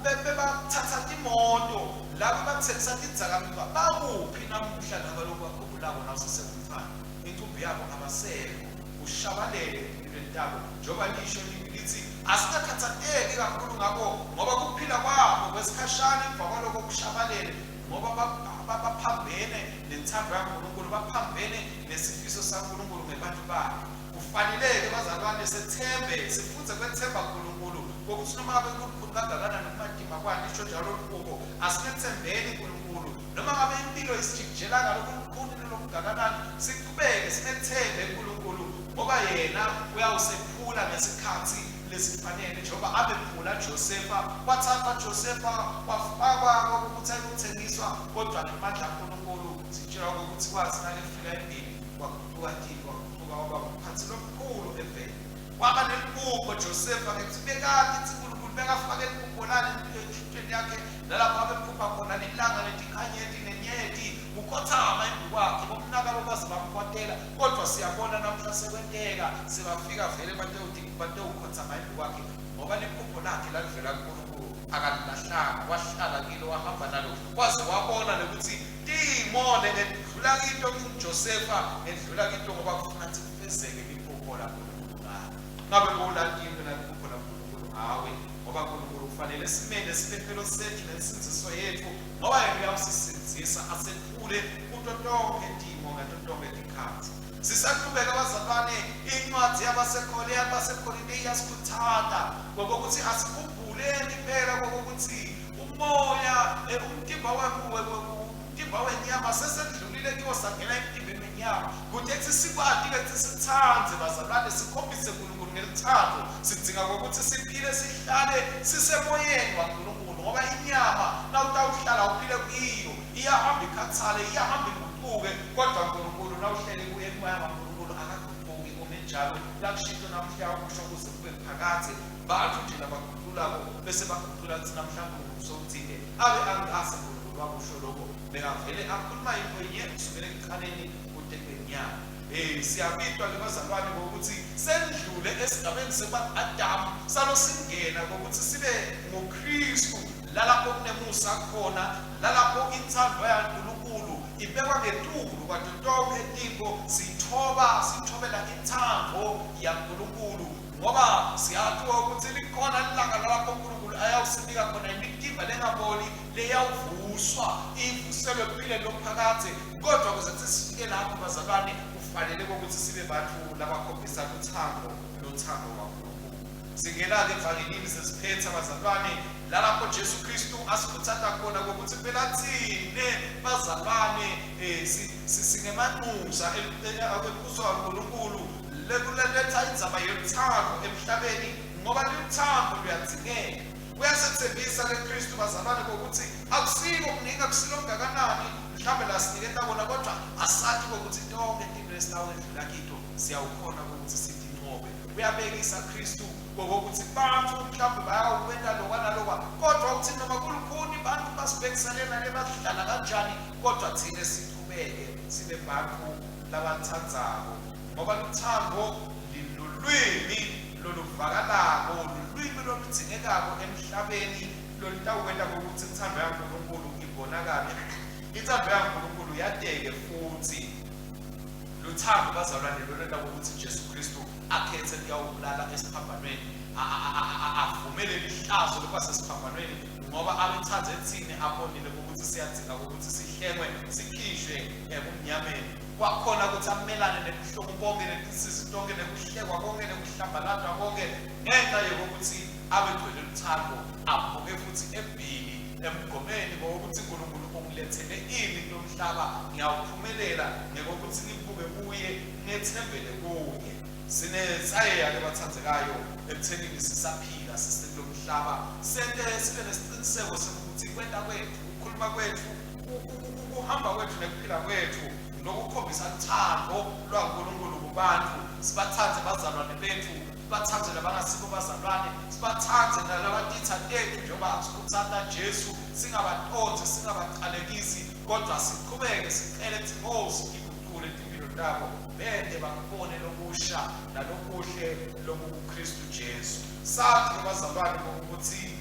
bebathatha timoto, laba bathengisa tidzakamiva, bakuphi namuhla laba lokubakhumbulako nawusesengumntfwana? Incumbi yabo abasekho, kushabalele etimpilweni tabo, njengoba lisho livi litsi asingakhatsateki kakhulu ngako ngoba kuphila kwabo kwesikhashana emva kwaloko kushabalele, ngoba baphambene nentsandvo yaNkulunkulu, baphambene nesifiso saNkulunkulu ngebantfu bakhe. Kufanele-ke bazalwane setsembe, sifundze kwetsemba Nkulunkulu kokuthi noma ngabe kulukhuni kangakanani kumatima kwani, lisho njalo lihubo, asimetsembeni Nkulunkulu noma ngabe impilo isijikijela ngalokulukhuni nalokungakanani, sichubeke simethembe Nkulunkulu ngoba yena uyawusephula ngesikhatsi lesifanele, njengoba abephula Josefa. Wathathwa Josefa wafakwa kwakukuthi ayothengiswa, kodwa ngemandla aNkulunkulu sitshelwa ukuthi kwathi nakefika embili kwaguquka tintfo, waguquka waba ngumphatsi lomkhulu eveni. Waba neliphupho Josefa ngekuthi bekati kutsi Nkulunkulu bekafake liphupho lani enhlitiyweni yakhe nalapho abephupha khona lilanga letikhanyeti nenyeti kukhothama embi kwakhe bomnakabo baze bamkwatela kodwa siyabona namhla sekwenteka sebafika vele batewukhothama embi kwakhe ngoba liphupho lakhe lalivela kuNkulunkulu akalilahlanga wahlala kilo wahamba nalo waze wabona nokuthi timo ngendlula kito nginguJosefa ngendlula kito ngoba kufuna ukuthi kufezeke liphupho laNkulunkulu ngawe. Ngabe bowulatini naliphupho laNkulunkulu ngawe? Ngoba uNkulunkulu kufanele simele siphephelo sethu nensindziso yethu ngoba yena uyawusisindzisa asephule kuto tonke timo ngato tonke tikhatsi. Sisaqhubeka bazalwane, incwadi yabaseKorinte iyasikhuthata ngokuthi asikhumbuleni phela kokuthi umoya umtimba umtimba wenyama sesendlulile kiwo sangena emtimbeni wenyama kude kuthi sikwati ke kuthi sithande bazalwane sikhombise uNkulunkulu ngeluthando sidzinga kokuthi siphile sihlale sisemoyeni waNkulunkulu ngoba inyama nawutawuhlala uphile kuyo iyahamba ikhathale iyahamba iguquke kodwa uNkulunkulu nawuhlele kuye umoya waNkulunkulu akaguquki ume njalo lakushito namhla ukusho kuze kube phakadze bantu nje labaguqulako bese baguqula kuthi namhla uNkulunkulu sowuthile abe angase uNkulunkulu wakusho lokho bekavele akhuluma into yinye kusukela ekuqaleni kude kwenyanga. Siyabitwa ke bazalwane ngokuthi sendlule esigabeni sekuba Adamu salo singena ngokuthi sibe nguKristu lalapho kunemusa khona lalapho intsandvo yaNkulunkulu ibekwa ngetulu kwato tonke tintfo sithoba sithobela intsandvo yaNkulunkulu ngoba siyatiwa ukuthi likhona lilanga lalapho uNkulunkulu ayawusinika khona imitimba lengaboli leyawuvuswa ivuselwe ekuphileni lokuphakadze kodwa kuze sifike lapho bazalwane kufanele ukuthi sibe bantu labakhombisa luthando luthando lwaNkulunkulu. Singena-ke evangelini sesiphetha bazalwane lalapho Jesu Kristu asikhuthaza khona ngokuthi phela thine bazalwane singemanxusa embuso kaNkulunkulu lekuletha indzaba yothando emhlabeni ngoba luthando luyadzingeka. Uyasethembisa ke Kristu bazalwane ngokuthi akusiko kuningi akusilo kungakanani mhlawumbe la siniketa kona kodwa asathi kokuthi tonke tinto esitawendlula kito siyawukhona ukuthi sitinqobe. Uyabekisa Kristu ngokuthi bantu mhlawumbe bayawukwenta lokwa nalokwa kodwa uthi noma kulukhuni bantu basibhekisane nale bahlala kanjani kodwa thina siqhubeke sibe bantu labathandzako ngoba luthando lulwimi loluvakalako lulwimi loludzingekako emhlabeni lolutawukwenta kokuthi intsandvo yaNkulunkulu ibonakale intsandvo yaNkulunkulu yateke futhi luthando bazalwane lolwenta kokuthi Jesu Kristu akhethe kuyawubulala esiphambanweni avumele lihlazo lokuba sesiphambanweni ngoba abethandze thine abonile ukuthi siyadzinga ukuthi sihlengwe sikhishwe ebumnyameni kwakhona ukuthi amelane nebuhlungu bonke netinsizi tonke nekuhlekwa konke nekuhlambalatwa konke ngenxa yokuthi abegcwele luthando abuke futhi embili emgomeni ngokuthi uNkulunkulu ungilethele ini kulomhlaba ngiyawuphumelela ngekokuthi ngibuke kuye ngethembele kuye. Sinensayeya ke bathandekayo ekuthenini sisaphila sisekulomhlaba sente sibe nesiqiniseko sokuthi kwenta kwethu ukukhuluma kwethu ukuhamba kwethu nekuphila kwethu lokukhombisa uthando lwaNkulunkulu kubantu sibathande bazalwane bethu sibathande labangasibo bazalwane sibathande nalabatitha tethu njengoba asikhuthaza Jesu singabatondzi singabaqalekisi kodwa siqhubeke sicele ukuthi Nkosi iguqule timpilo tabo bede bakubone lokusha nalokuhle lokukuKristu Jesu. Sathi bazalwane ukuthi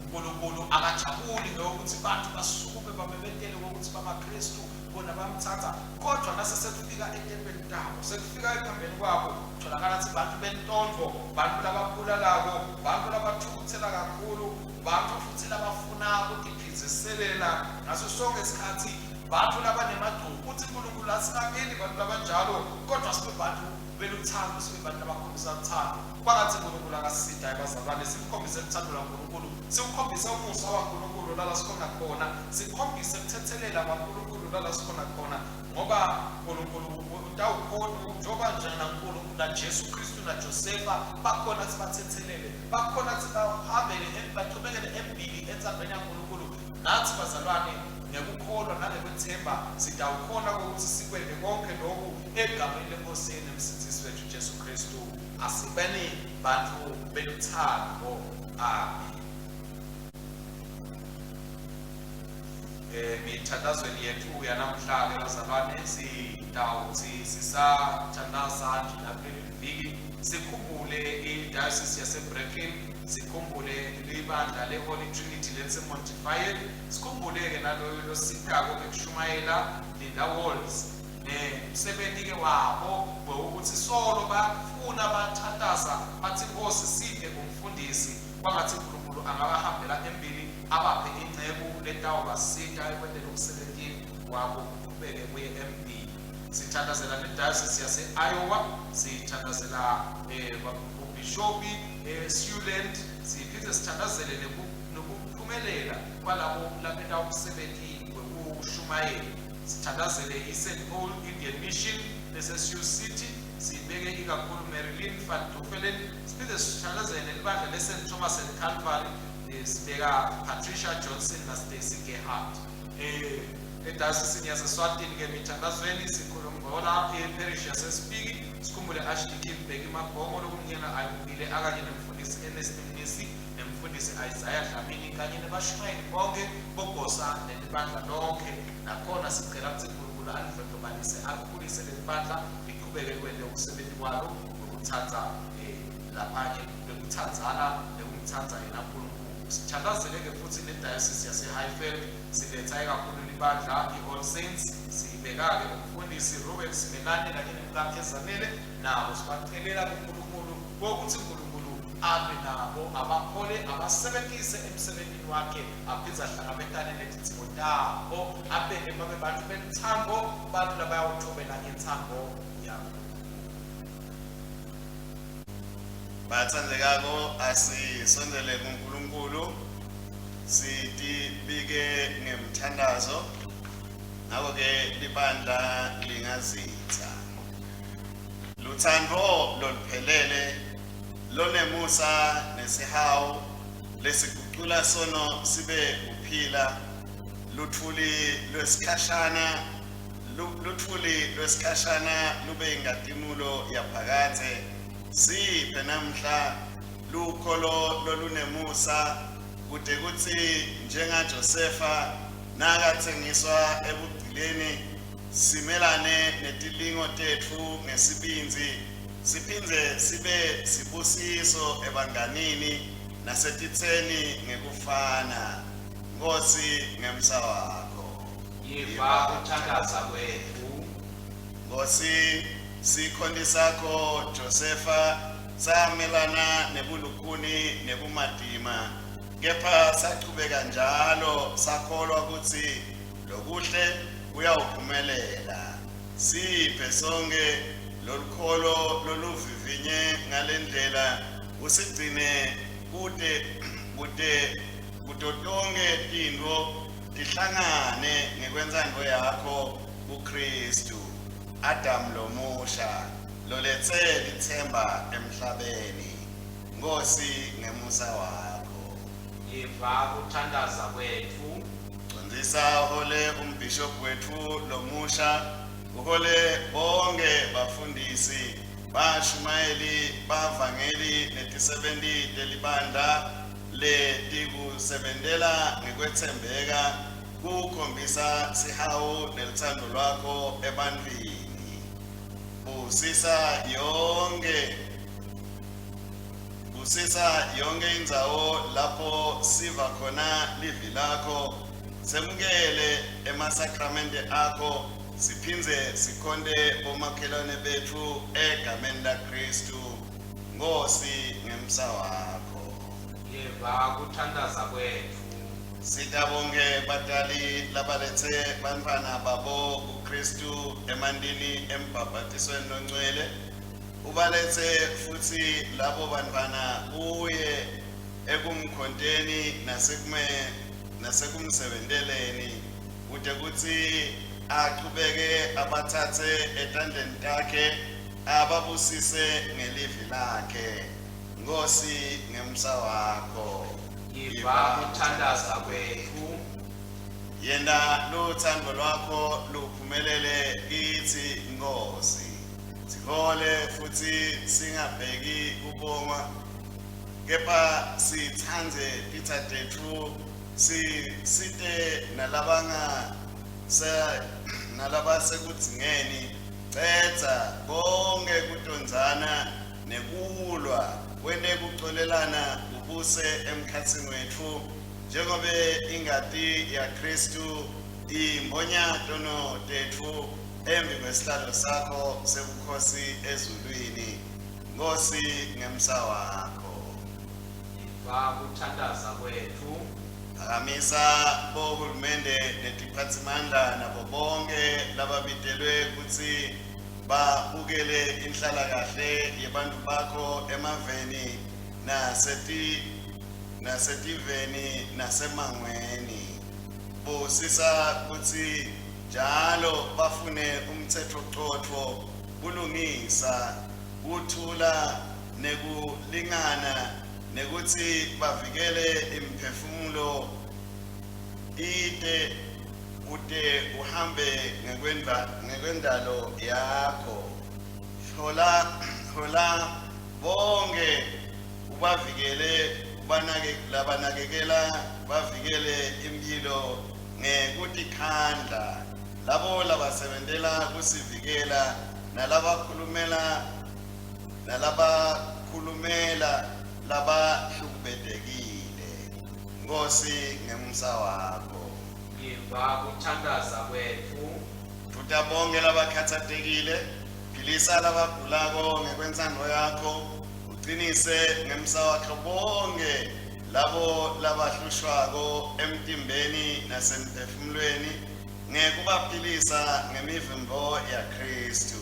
uNkulunkulu akajabuli ngokuthi bantu basukume bamemetele ukuthi bamaKristu bona bamthatha kodwa nase sekufika ententweni tabo sekufika ekuhambeni kwabo kutholakala ukuthi bantu bentondo bantu lababulalako bantu labathukuthela kakhulu bantu futhi labafuna ukutiphindziselela ngaso sonke isikhathi bantu labanemagcuku uthi uNkulunkulu asingabeli bantu labanjalo kodwa sibe bantu beluthando sibe bantu abakhombisa uthando kwangathi uNkulunkulu akasida ebazalwane simkhombise uthando lwaNkulunkulu siwukhombise umusa waNkulunkulu lala sikhona khona sikhombise ukuthethelela kwaNkulunkulu lala sikhona khona ngoba uNkulunkulu utawukhona njengoba nje naNkulunkulu naJesu Kristu naJosefa bakhona sibathethelele bakhona sibahambele bachubekele embili entsandvweni yaNkulunkulu nathi bazalwane ngekukholwa. Sitakwetsemba, sitawukhona ukuthi sikwente konke lokhu egameni leNkosi neMsindzisi wethu Jesu Kristu. Asibeni bantfu beluthando. Amen. Emithandazweni yethu yanamhla-ke bazalwane, sitawuthi sisathandaza nje nakuleli viki sikhumbule i-diocese yaseBreckin, sikhumbule libandla le-Holy Trinity leliseMontifayed, sikhumbule-ke naloyo lositako ngekushumayela Linda Walls nemsebenti-ke wabo bewukuthi solo bafuna bathandaza bathi Nkosi siphe umfundisi, kwangathi uNkulunkulu angabahambela embili abaphe inceku letawubasita ekwenteni umsebenti wabo uqhubeke kuye embili. Sithandazela ne-diocese yase-Iowa, sithandazela ubhishopi Siouxland, siphinde sithandazele nokuphumelela kwalabo labenta umsebenti wekushumayela. Sithandazele i-St Paul Indian Mission lese-Sioux City, sibeke ikakhulu Marilyn van Duffelen, siphinde sithandazele nelibandla le-St Thomas and Calvary, sibeka Patricia Johnson na Stacy Gerhardt. Edayosisini yaseSwatini-ke emithandazweni sikhulumbola eparish yaseSipiki, sikhumbule Archdeacon Bheki Magongo lokumnyena ayibukile akanye nemfundisi Ernest Mnisi nemfundisi Isaiah Dlamini kanye nebashumayeli bonke bogosa nelibandla lonke. Nakhona sicela ukuthi uNkulunkulu alidlondlobalise alikhulise leli bandla liqhubeke kwente umsebenzi walo wekutsandza labanye, wekutsandzana nekumtsandza yena uNkulunkulu. Sithandazele-ke futhi ne-diocese yase-Highveld, siletha ikakhulu libandla i-All Saints, sibeka-ke umfundisi Ruben Simelane kanye nemkakhe Zanele, nabo sibacelela kuNkulunkulu kokuthi uNkulunkulu abe nabo, abahole, abasebentise emsebentini wakhe, aphindze ahlangabetane netidzingo tabo, abeke babe bantfu beluthambo, bantfu labayawuthobela intsambo yabo. Bathandekako, asisondele kuNkulunkulu sitibike ngemthandazo, ngakho-ke libandla lingazitha. Luthando loluphelele lonemusa nesihawu lesigucula sono sibe kuphila, luthuli lwesikhashana luthuli lwesikhashana lube ingatimulo yaphakadze. Siphe namhla lukholo lolunemusa kute kutsi njengaJosefa nakatsengiswa ebugcileni simelane netilingo tetfu ngesibindzi, siphindze sibe sibusiso ebanganini nasetitseni ngekufana. Nkosi ngemsa wakho. Yiva kuthandaza kwetfu. Nkosi, sikhonti sakho Josefa samelana nebulukhuni nebumatima, kepha sachubeka njalo sakholwa kutsi lokuhle kuyawuphumelela. Siphe sonke lolukholo loluvivinye ngalendlela, usigcine kute kute kuto tonkhe tintfo tihlangane ngekwentsandvo yakho kuKristu, Adam lomusha loletse litsemba emhlabeni. Nkosi ngemusa wakho. Yiva kuthandaza kwetfu. Condzisa uhole umbhishobhi wetfu lomusha, uhole bonke bafundisi, bashumayeli, bavangeli netisebenti telibandla letikusebentela ngekwetsembeka kukhombisa sihawu nelutsandvo lwakho ebantwini. Busisa yonke Busisa yonke indzawo lapho siva khona livi lakho, semukele emasakramente akho, siphindze sikhonte bomakhelwane betfu egameni laKristu. Nkosi ngemsa wakho. Yeva kuthandaza kwetfu. Sita bonke batali labaletse bantfwana babo kuKristu emantini embhabhatisweni loncwele, ubaletse futsi labo bantfwana kuye ekumkhonteni nasekumsebenteleni, kute kutsi achubeke abatsatse etandleni takhe ababusise ngelivi lakhe. Nkosi ngemsa wakho. Yiva kuthandaza kwetfu. Yenta lutsandvo lwakho luphumelele kitsi Nkhosi. Sihole futsi singabheki kubongwa kepha sitsandze titsa tetfu sisite nalabanga nalabasekudzingeni cedza konke kutondzana nekulwa kwente kucolelana kubuse emkhatsini wetfu njengobe ingati yaKristu imbonya tono tetfu embi kwesihlalo sakho sebukhosi ezulwini Nkosi ngemsa wakho. Iva kuthandaza kwetfu. Phakamisa bohulumende netiphatsimandla nabo bonke lababitelwe kutsi babukele inhlalakahle yebantfu bakho emaveni naseti nasetiveni nasemangweni. Busisa kutsi njalo bafune umtsetfocotfo, bulungisa, kuthula nekulingana nekutsi bavikele imiphefumulo ite ute uhambe ngekwendalo yakho. Hlola hlola bonke ubavikele ubanake labanakekela bavikele impilo ngekutikhandla labo labasebentela kusivikela nalabakhulumela nalabakhulumela labahlukubetekile Nkosi ngemsa wakho. Yiva kuthandaza kwetfu. Duda bonke labakhatsatekile, philisa labagulako ngekwentsandvo yakho, ucinise ngemsa wakho bonke labo labahlushwako emtimbeni nasemphefumulweni ngekubaphilisa ngemivimbo yaKhristu.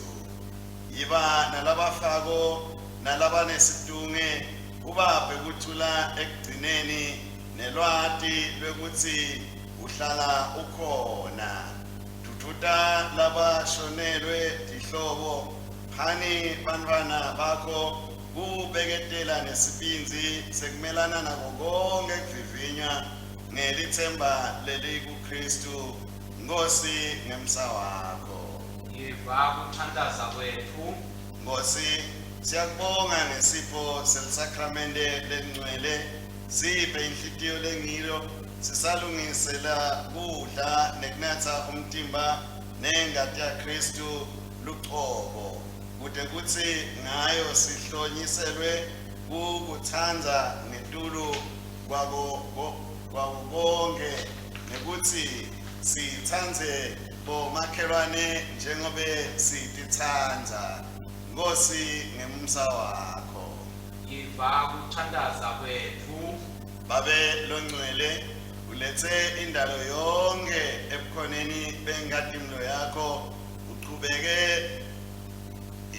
Yiba nalabafako nalabanesitunge, ubaphe kuthula ekugcineni nelwati lwekutsi uhlala ukhona. Dvudvuta labashonelwe tihlobo, phani bantfwana bakho kubeketela nesibindzi sekumelana nako konkhe kuvivinywa ngelitsemba lelikuKhristu Nkhosi ngemsa wakho. Yiva kuthantaza kwetfu. Nkhosi, siyakubonga ngesipho selisakramente lelingcwele. Siphe inhlitiyo lengilo sisalungisela kudla nekunatsa umtimba nengati yaKhristu lucobo, kute kutsi ngayo sihlonyiselwe kukutsandza ngetulu kwako kwako konkhe nekutsi sitsandze bomakhelwane njengobe sititsandza. Nkhosi ngemsa wakho. Yiva kuthandaza kwetfu. Babe longcwele, uletse indalo yonkhe ebukhoneni benkhatimulo yakho, uchubeke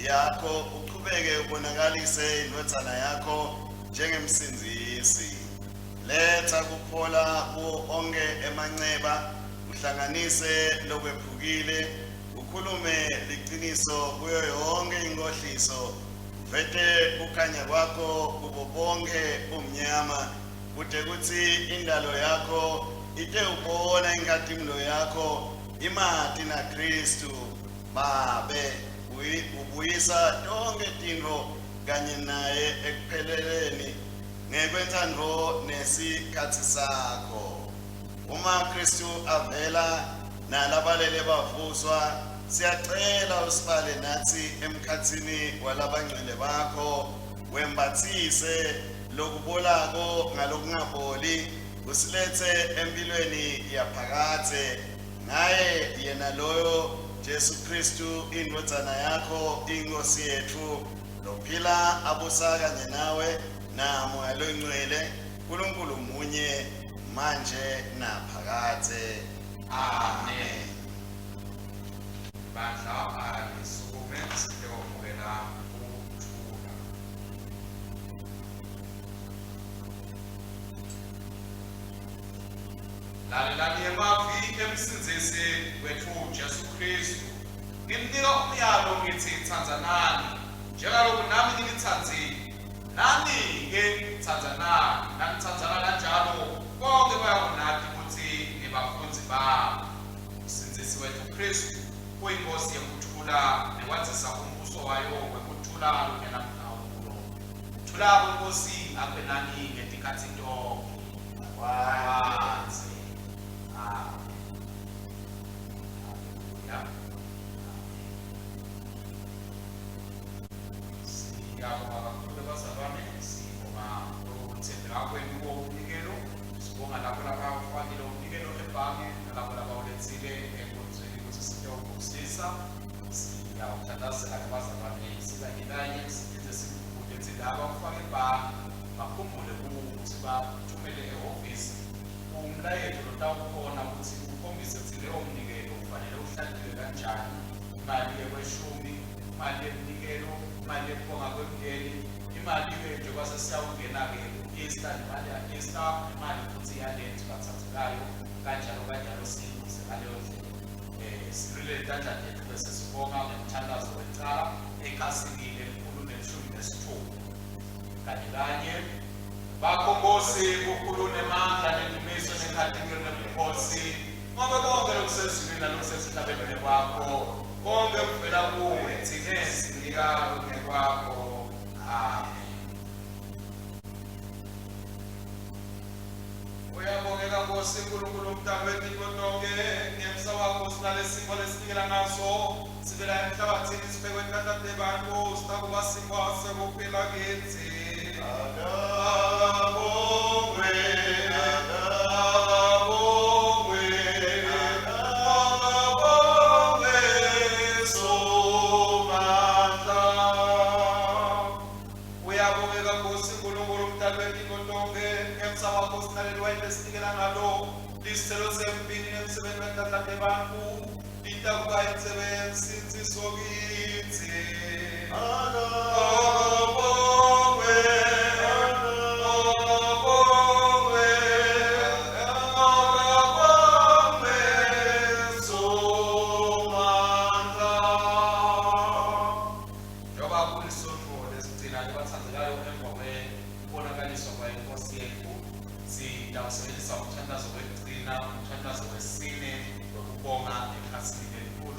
yakho uchubeke ubonakalise indvodzana yakho njengemsindzisi. Letsa kuphola kuwo onkhe emanceba, uhlanganise lokwephukile, ukhulume liciniso kuyo yonkhe inkhohliso, uvete kukhanya kwakho kubo bonkhe bumnyama, kute kutsi indalo yakho itewubona inkhatimulo yakho imati naKhristu. Babe, ubuyisa tonkhe tintfo kanye naye ekupheleleni ngekwentsandvo nesikhatsi sakho. Uma Khristu avela nalabalele bavuswa, siyacela usibale natsi emkhatsini walabangcwele bakho, wembatsise lokubolako ngalokungaboli, usiletse emphilweni yaphakadze ngaye yena loyo Jesu Khristu indvodzana yakho iNkhosi yetfu lophila abusa kanye nawe naMoya loNgcwele Nkulunkulu munye manje naphakadze. Amen. Bandla alisukume sitewamukela ukuthula. Lalelani emavi emsindzisi wetfu Jesu Khristu. Ngimnika umyalo ngithi tsandzanani njengaloku nami nginitsandzile. Nani-ke tsandzanani. Nanitsandzana kanjalo, bonkhe bayakunati kutsi. Nibafundzi bami. Msindzisi wetfu Khristu uyiNkhosi yekuthula nekwandzisa umbuso wayo wekuthula longenamkhawulo. Kuthula kweNkhosi akube nani ngetikhatsi tonkhe. Akwandze. Amen. Haleluya. Amen. Siyabonga kakhulu bazalwane, sibonga ukuthembeka kwenu kuwo umnikelo. Sibonga labo labawufakile umnikelo ebhange nalabo labawuletsile enkonzweni ukuthi sitewubusisa. Siyawuthandazela kubazalwane sikanye kanye siphinde sikhumbule ukuthi laba ufake ebhange bakhumbule ukuthi bathumele ehhovisi umlayeto lotawukhona ukuthi ukhombise ukuthi leyo mnikelo kufanele uhlatiwe kanjani, imali yekweshumi, imali yemnikelo, imali yekubonga kwemndeni, imali-ke njengoba sesiyawungena-ke ku-Easter, nemali ya-Easter, nemali futhi yalent bathathekayo, kanjalo kanjalo siyilungise ngaleyo ndlela. Silulele tandla tethu bese sibonga ngemthandazo wecala ekhasini 116. Kanye kanye bakho Nkosi bukhulu nemandla nendumiso nenkhatimulo nebukhosi, ngobe konke lokusezulwini nalokusemhlabeni ngekwakho, konke kuvela kuwe, tsine sinika lokungekwakho. Amen. Uyabongeka Nkosi Nkulunkulu umdali wetintfo tonkhe, ngemsa wakho sinalesipho lesinikela ngaso, sivela emhlabathini sibekwe tandla tebantfu, sitakuba sinkwa sekuphila kitsi. Akabongwe, akabongwe, akabongwe Somandla. Uyabongeka Nkosi Nkulunkulu umdali wetintfo tonkhe, ngemsa wakho sinaleli wayini lesinikela ngalo, lisithelo sempini nemsebenzi wetandla tebantfu, litakuba intsebe yensindziso kitsi. Akabongwe, akabongwe, akabongwe Somandla. Njengoba kulisonto lesigcina lebathandekayo emva kwekubonakaliswa kwayo iNkosi yetfu, sitawusebenzisa umthandazo wekugcina, umthandazo wesine wekubonga ekhasini 124.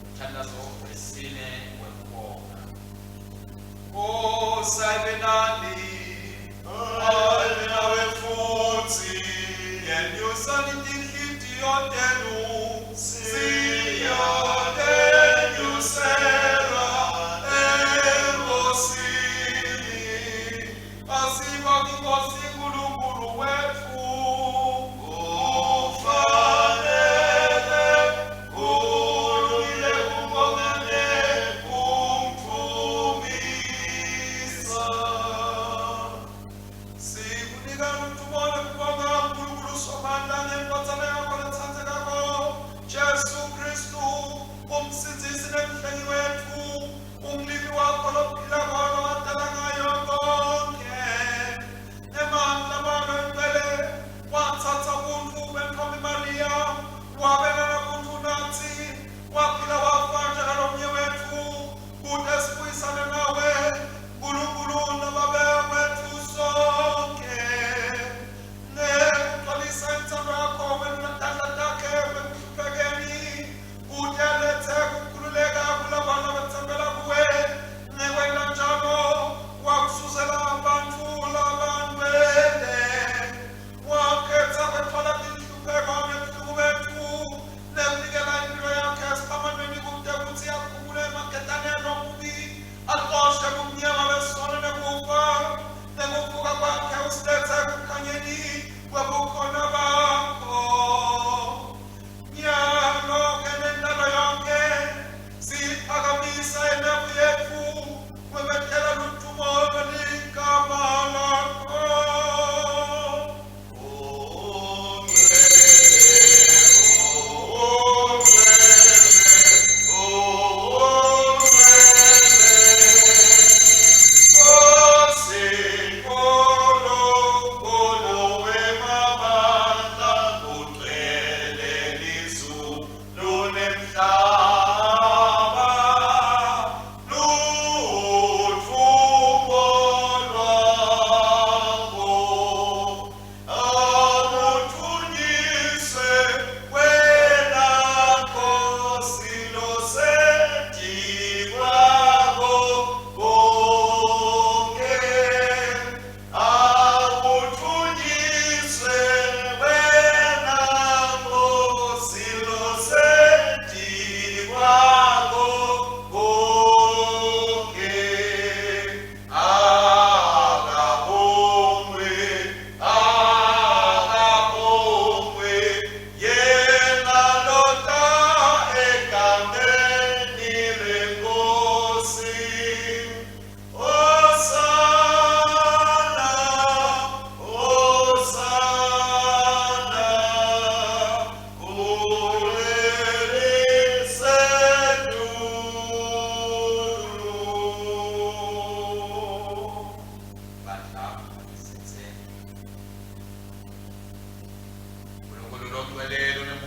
Umthandazo wesine wekubonga. Nkosi ayibe nani, ayibe nawe futsi, yenyusani tinhlitiyo tenu, siyatenyusela eNkosini. Asibonge iNkosi uNkulunkulu wetfu, kufanele kulungile kumbonga nekumdumisa. Sikunika utubone kubonga uNkulunkulu Somandla ngendvodzana yakho letsandzekako.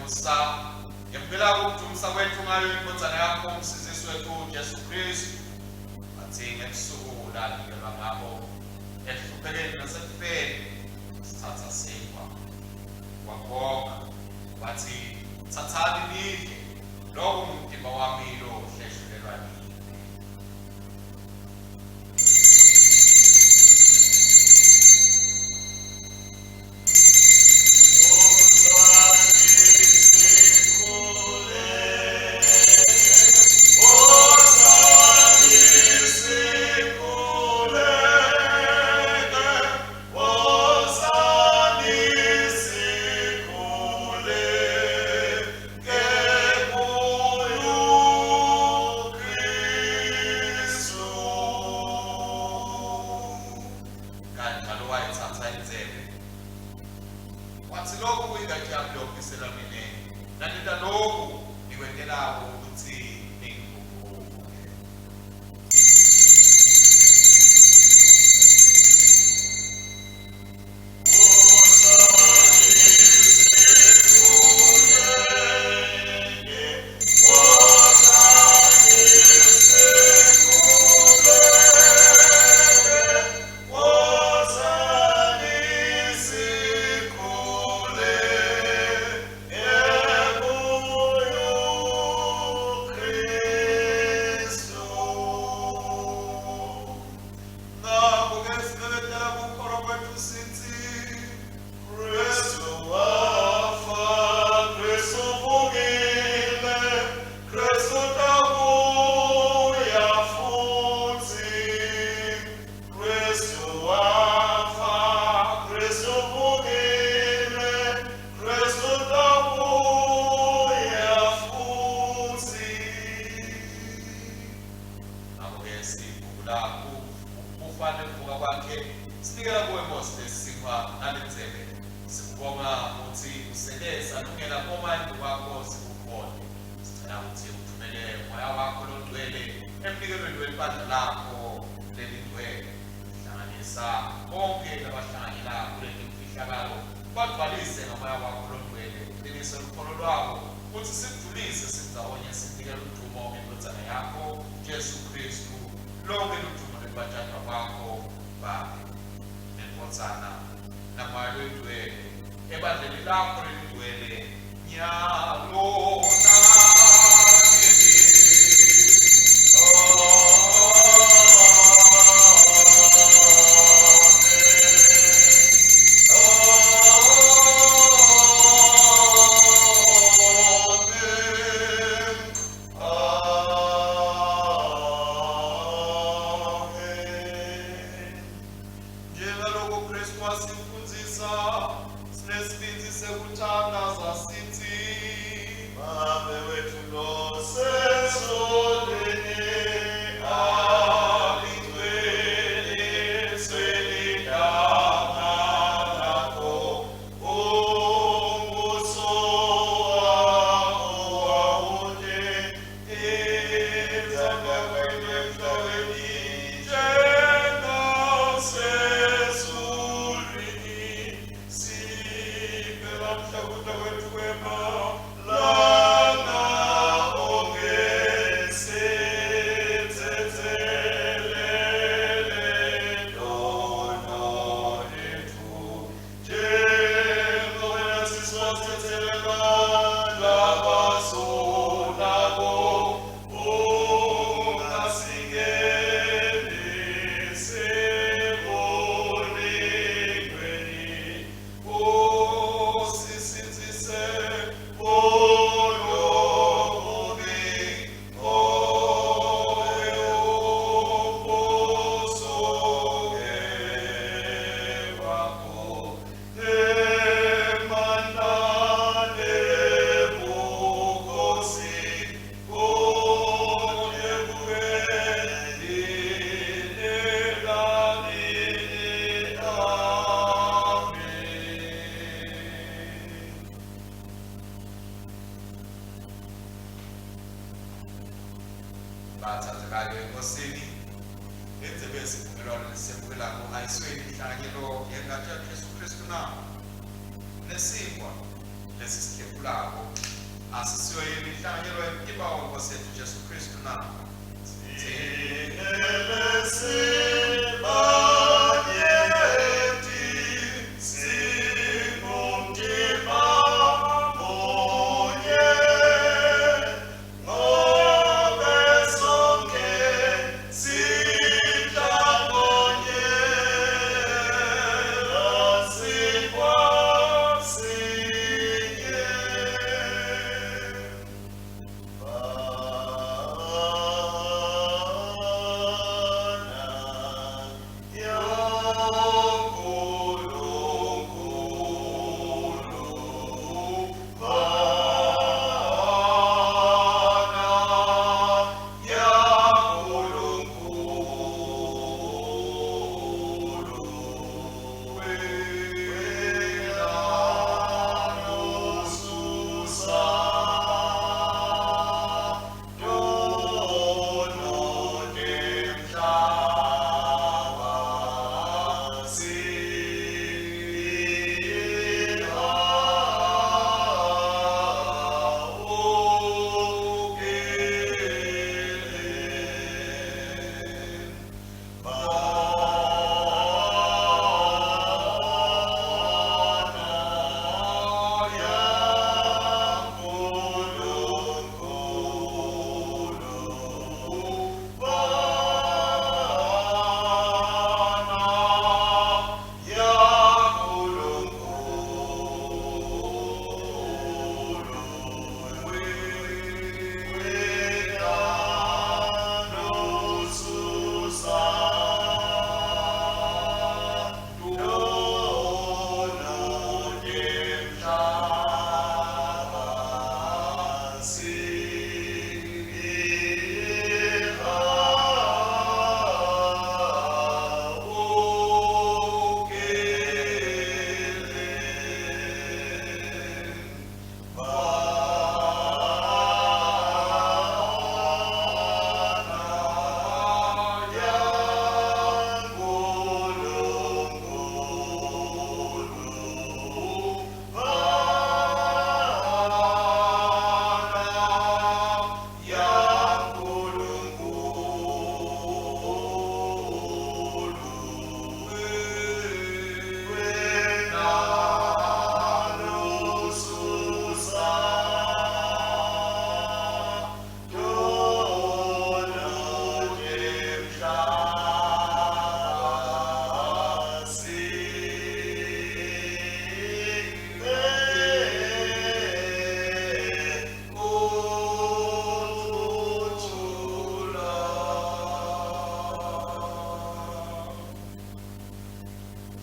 Nemusa, yemukela ukudumisa kwethu ngayo iNdvodzana yakho uMsindzisi wethu Jesu Kristu. Athi ngebusuku lanikelwa ngabo ekuhluphekeni nasekufeni, sithatha sinkwa, wabonga, wathi, Tsatsani nidle, loku ngumtimba wami lohleshulelwa nine. Kanjalo wayithatha intsebe wathi, lokhu kuyingadi yami yokubiselwa mina, nanita lokhu nikwentelako ukuthi ningikhumbule. Ngakho-ke simemetela kukholwa kwethu sithi, Kristu wafa, Kristu uvukile, Kristu utabuya futsi. Kristu wafa, Kristu uvukile, Kristu utabuya futsi. Ngakho-ke sikhumbula ukufa nekuvuka kwakhe, sinikela kuwe Nkosi lesinkwa nalendzebe. Sikubonga kutsi usele salungela koma embikwakho sikukhonte. Sicela kutsi uthumele Moya wakho loNgcwele emnikelweni welibandla lakho lelingcwele. Hlanganisa bonkhe labahlanganyela kuletimfihlakalo, ubagcwalise ngaMoya wakho loNgcwele, uqinise lukholo lwabo kutsi sikudvumise sindzawonye sinikele ludumo ngeNdvodzana yakho Jesu Khristu. Lonkhe ludumo lekubatjatwa kwakho, Babe, neNdvodzana, naMoya loyiNgcwele, ebandleni lakho lelingcwele, nyalo nanini. Amen. Njengaloko Kristu wasifundzisa, sinesibindzi sekuthandaza sithi, Babe wethu losezulwini, alingcweliswe ligama lakho, umbuso wakho awute, intsandvo yakho emhlabeni njengasezulwini. Siphe lamhla kudla kwethu kwemalanga onkhe, sitsetselele tono tetfu, njengoba natsi sibatsetselela labasonako. Ungasingenisi ekulingweni, usisindzise kulomubi, ngobe umbuso ngewakho, nemandla nebukhosi, kuze kube nini nanini. Amen. Bathandekayo eNkosini, lendzebe yesivumelwano lesisemukelako ayisweni inhlanganyelo yengati yaJesu Kristu na? Lesinkwa lesi sikhephu lesikhulako asisiyo yini inhlanganyelo yemtimba wenkosi yethu Jesu Kristu na?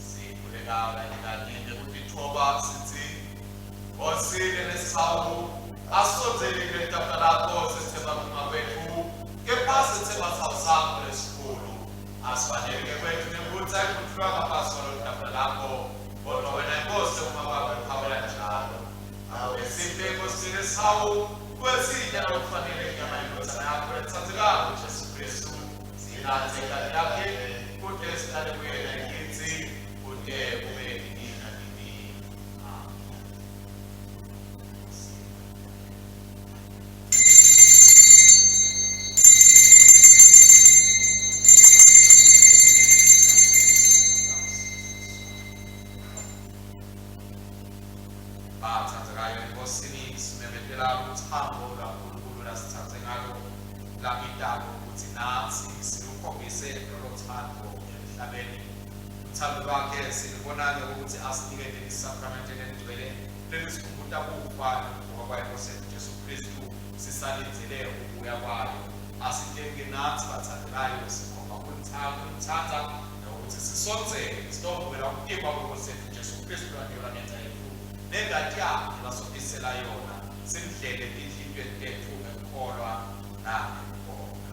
Sikhuleka kanye ngekutitfoba sithi Nkosi lesihawu asondzeli kule tafula lakho sethemba kuma kwethu kepha sethemba sawu sakho lesikhulu asifanele kwethu nekutsi ayikuthiwa ngaphasi kwalo tafula lakho kodwa wena Nkosi uma kwakho liphawula njalo awesiphe Nkosi lesihawu kwesinye lokufanele inyama yendodana yakho letsandzekako Jesu Kristu siyilandze ingati yakhe kute sihlale kuyena kitsi kute kube nini nanini. Amen. Bathandzekayo enkosini simemetela luthando lwaNkulunkulu lasitsandze ngalo labitako kutsi natsi silukhombise lolo thando emhlabeni. Uthando lwakhe silubona ngekutsi asinikete lisakramente lelingcwele lelisikhumbuta kufa nekuvuka kwayo Nkosi yetfu Jesu Khristu sisalindzele ukubuya kwayo. Asitenge natsi bathandekayo sikhomba kulithanda nokuthi sisondzele sitovumela umtimba weNkosi yetfu Jesu Khristu lwanikela ngenca yetfu nengati yakhe lasofisela yona simdlele tinhlitiyweni tetfu ngekukholwa nangekubonga.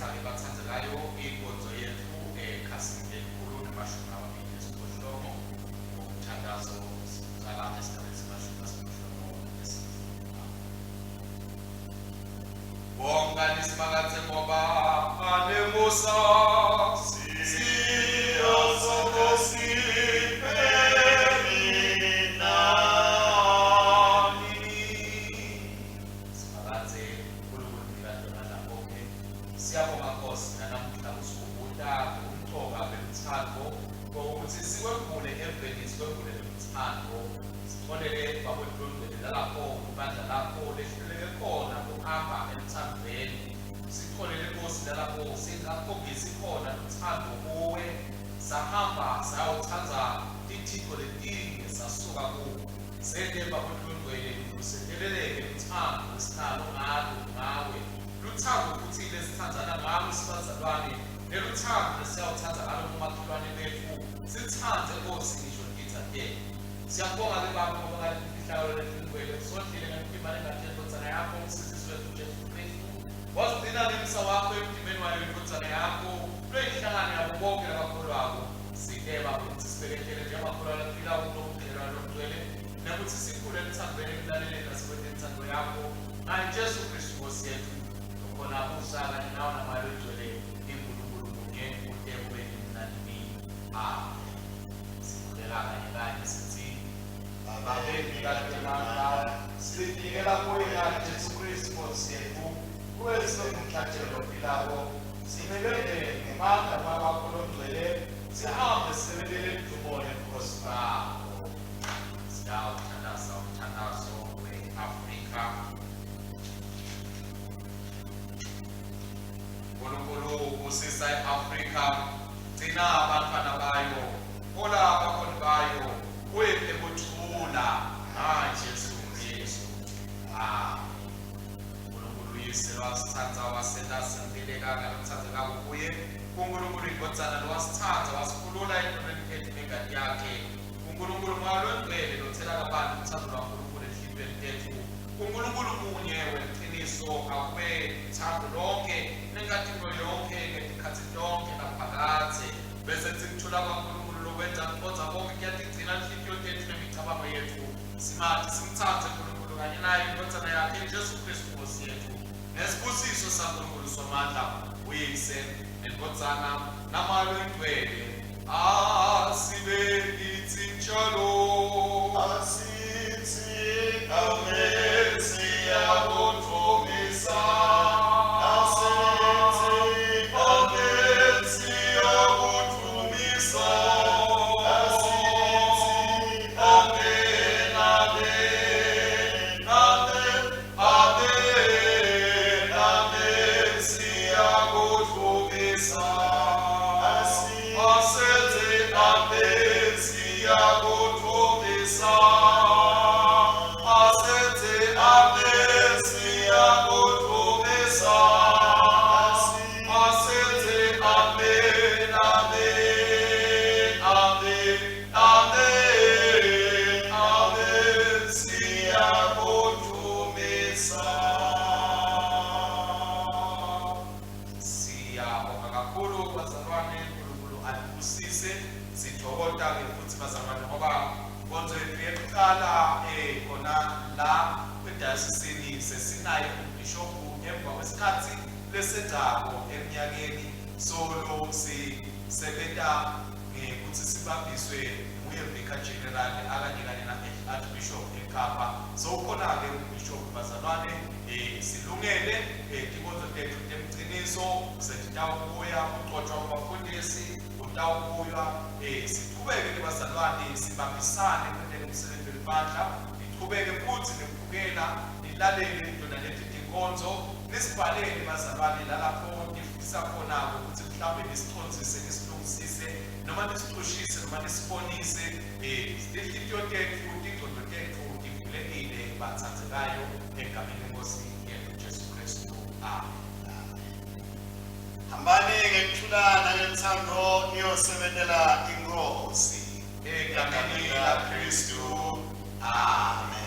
Siyayiphetha-ke bathandzekayo inkonzo yethu ekhasini lelikhulu nemashumi lamabili nesiphohlongo ngomthandazo siqala esigabeni semashumi asiphohlongo nesitfupha. Bonga lisimakadze ngoba anemusa. Simakadze uNkulunkulu mnikati wemandla onkhe. Siyabonga Nkosi nanamuhla usikhumbuta ngobumcoka beluthando ngokuthi sikwembule eveni sikwembule loluthando sitholele babodlondlele lalapho ibandla lakho lehluleke khona kuhamba eluthandweni sitholele Nkosi lalapho singakhombisi khona luthando kuwe sahamba sayawutsandza tithixo letinye sasuka kuwe sente babodlondlele luseteleleke luthando esinalo ngalo ngawe luthando futhi lesithandzana ngalo sibazalwane neluthando lesiyawutsandza ngalo bomakhelwane betfu sitsandze Nkosi ngisho titsa tetfu siyabonga ke baba ngoba ngaletifihlakalo letingcwele usondlile ngemtimba nengati yendvodzana yakho umsindzisi wetfu Jesu Khristu wasigcina ngemsa wakho emtimbeni wayo indvodzana yakho loyinhlangano yabo bonke labakholwako site baba ukuthi sibeketele njengamakholwa laphilako kulobudlelwane lobugcwele nekuthi sikhule eluthandweni ekulaleleni nasekwenteni intsandvo yakho ngaye Jesu Khristu Nkosi yetfu lokhona abusa kanye nawe namoya longcwele iNkulunkulu munye kute kube nini nanini amen sikhuleka kanye kanye sithi Babe mnikati sinikela kuwe ngani Jesu Kristu Nkosi yetfu kuwe sinomhlatshelo lophilako simelele ngemandla Moya wakho longcwele sihambe sisebentele ludumo lobukhosi bakho. Siyawuthandaza umthandazo we-Afrika. Nkulunkulu busisa i-Afrika, gcina abantwana bayo, hola abakhoni bayo, uyiphe kuthula ngaJesu Kristu. Amen. uNkulunkulu uyise lowasitsandza wasenta sempileka ngalokutsandzekako kuye kuNkulunkulu indvodzana lowasitsandza wasikhulula etonweni tetfu ngengati yakhe uNkulunkulu moya longcwele lothela kabanti uthando lwaNkulunkulu enhlitiyweni tetfu uNkulunkulu munye weliciniso akube uthando lonke nenkatimlo yonke ngetikhatsi tonke naphakadze bese sikuthula kwaNkulunkulu lokwenza kucondza konke kuyatigcina inhlitiyo tetfu nemicabango yetfu simathi simtsandze uNkulunkulu kanye naye indvodzana yakhe Jesu Kristu Nkosi yetfu nesibusiso saNkulunkulu somandla uyise nendvodzana namoya longcwele asibe kitsi njalo Asithi amen siyakudumisa. Asithi amen siyakudumisa. Asithi amen amen amen amen amen siyakudumisa. Asithi amen siyakudumisa. Asithi amen siyakudumisa. Asithi amen amen amen amen amen siyakudumisa. Siyabonga kakhulu bazalwane uNkulunkulu anibusise sithokoza-ke futhi bazalwane ngoba inkonzo yethu yekuqala khona la kwidayosisini sesinaye umbhishobhu emva kwesikhathi lesengcako eminyakeni solo sisebenta ngekuthi sibambiswe nguye vicar general akanye kanye na-archbishop eKapa so ukhona-ke umbhishobhu bazalwane silungele tinkonzo tethu temciniso setitawubuya kugcotshwa kubafundisi kutawubuywa sichubeke ke bazalwane sibambisane kwenteni umsebenzi welibandla nichubeke futhi nekubukela nilalele tona leti tinkonzo nisibhalele bazalwane lalapho nifisa khona ukuthi mhlawumbe nisicondzise nisilungisise noma nisicushise noma nisibonise tinhlitiyo tetfu tingcondo tetfu tivulekile batsandzekayo egameni lenkosi yethu Jesu Kristu amen. Hambani ngekuthula nangethando niyosebentela inkosi. Egameni laKristu amen.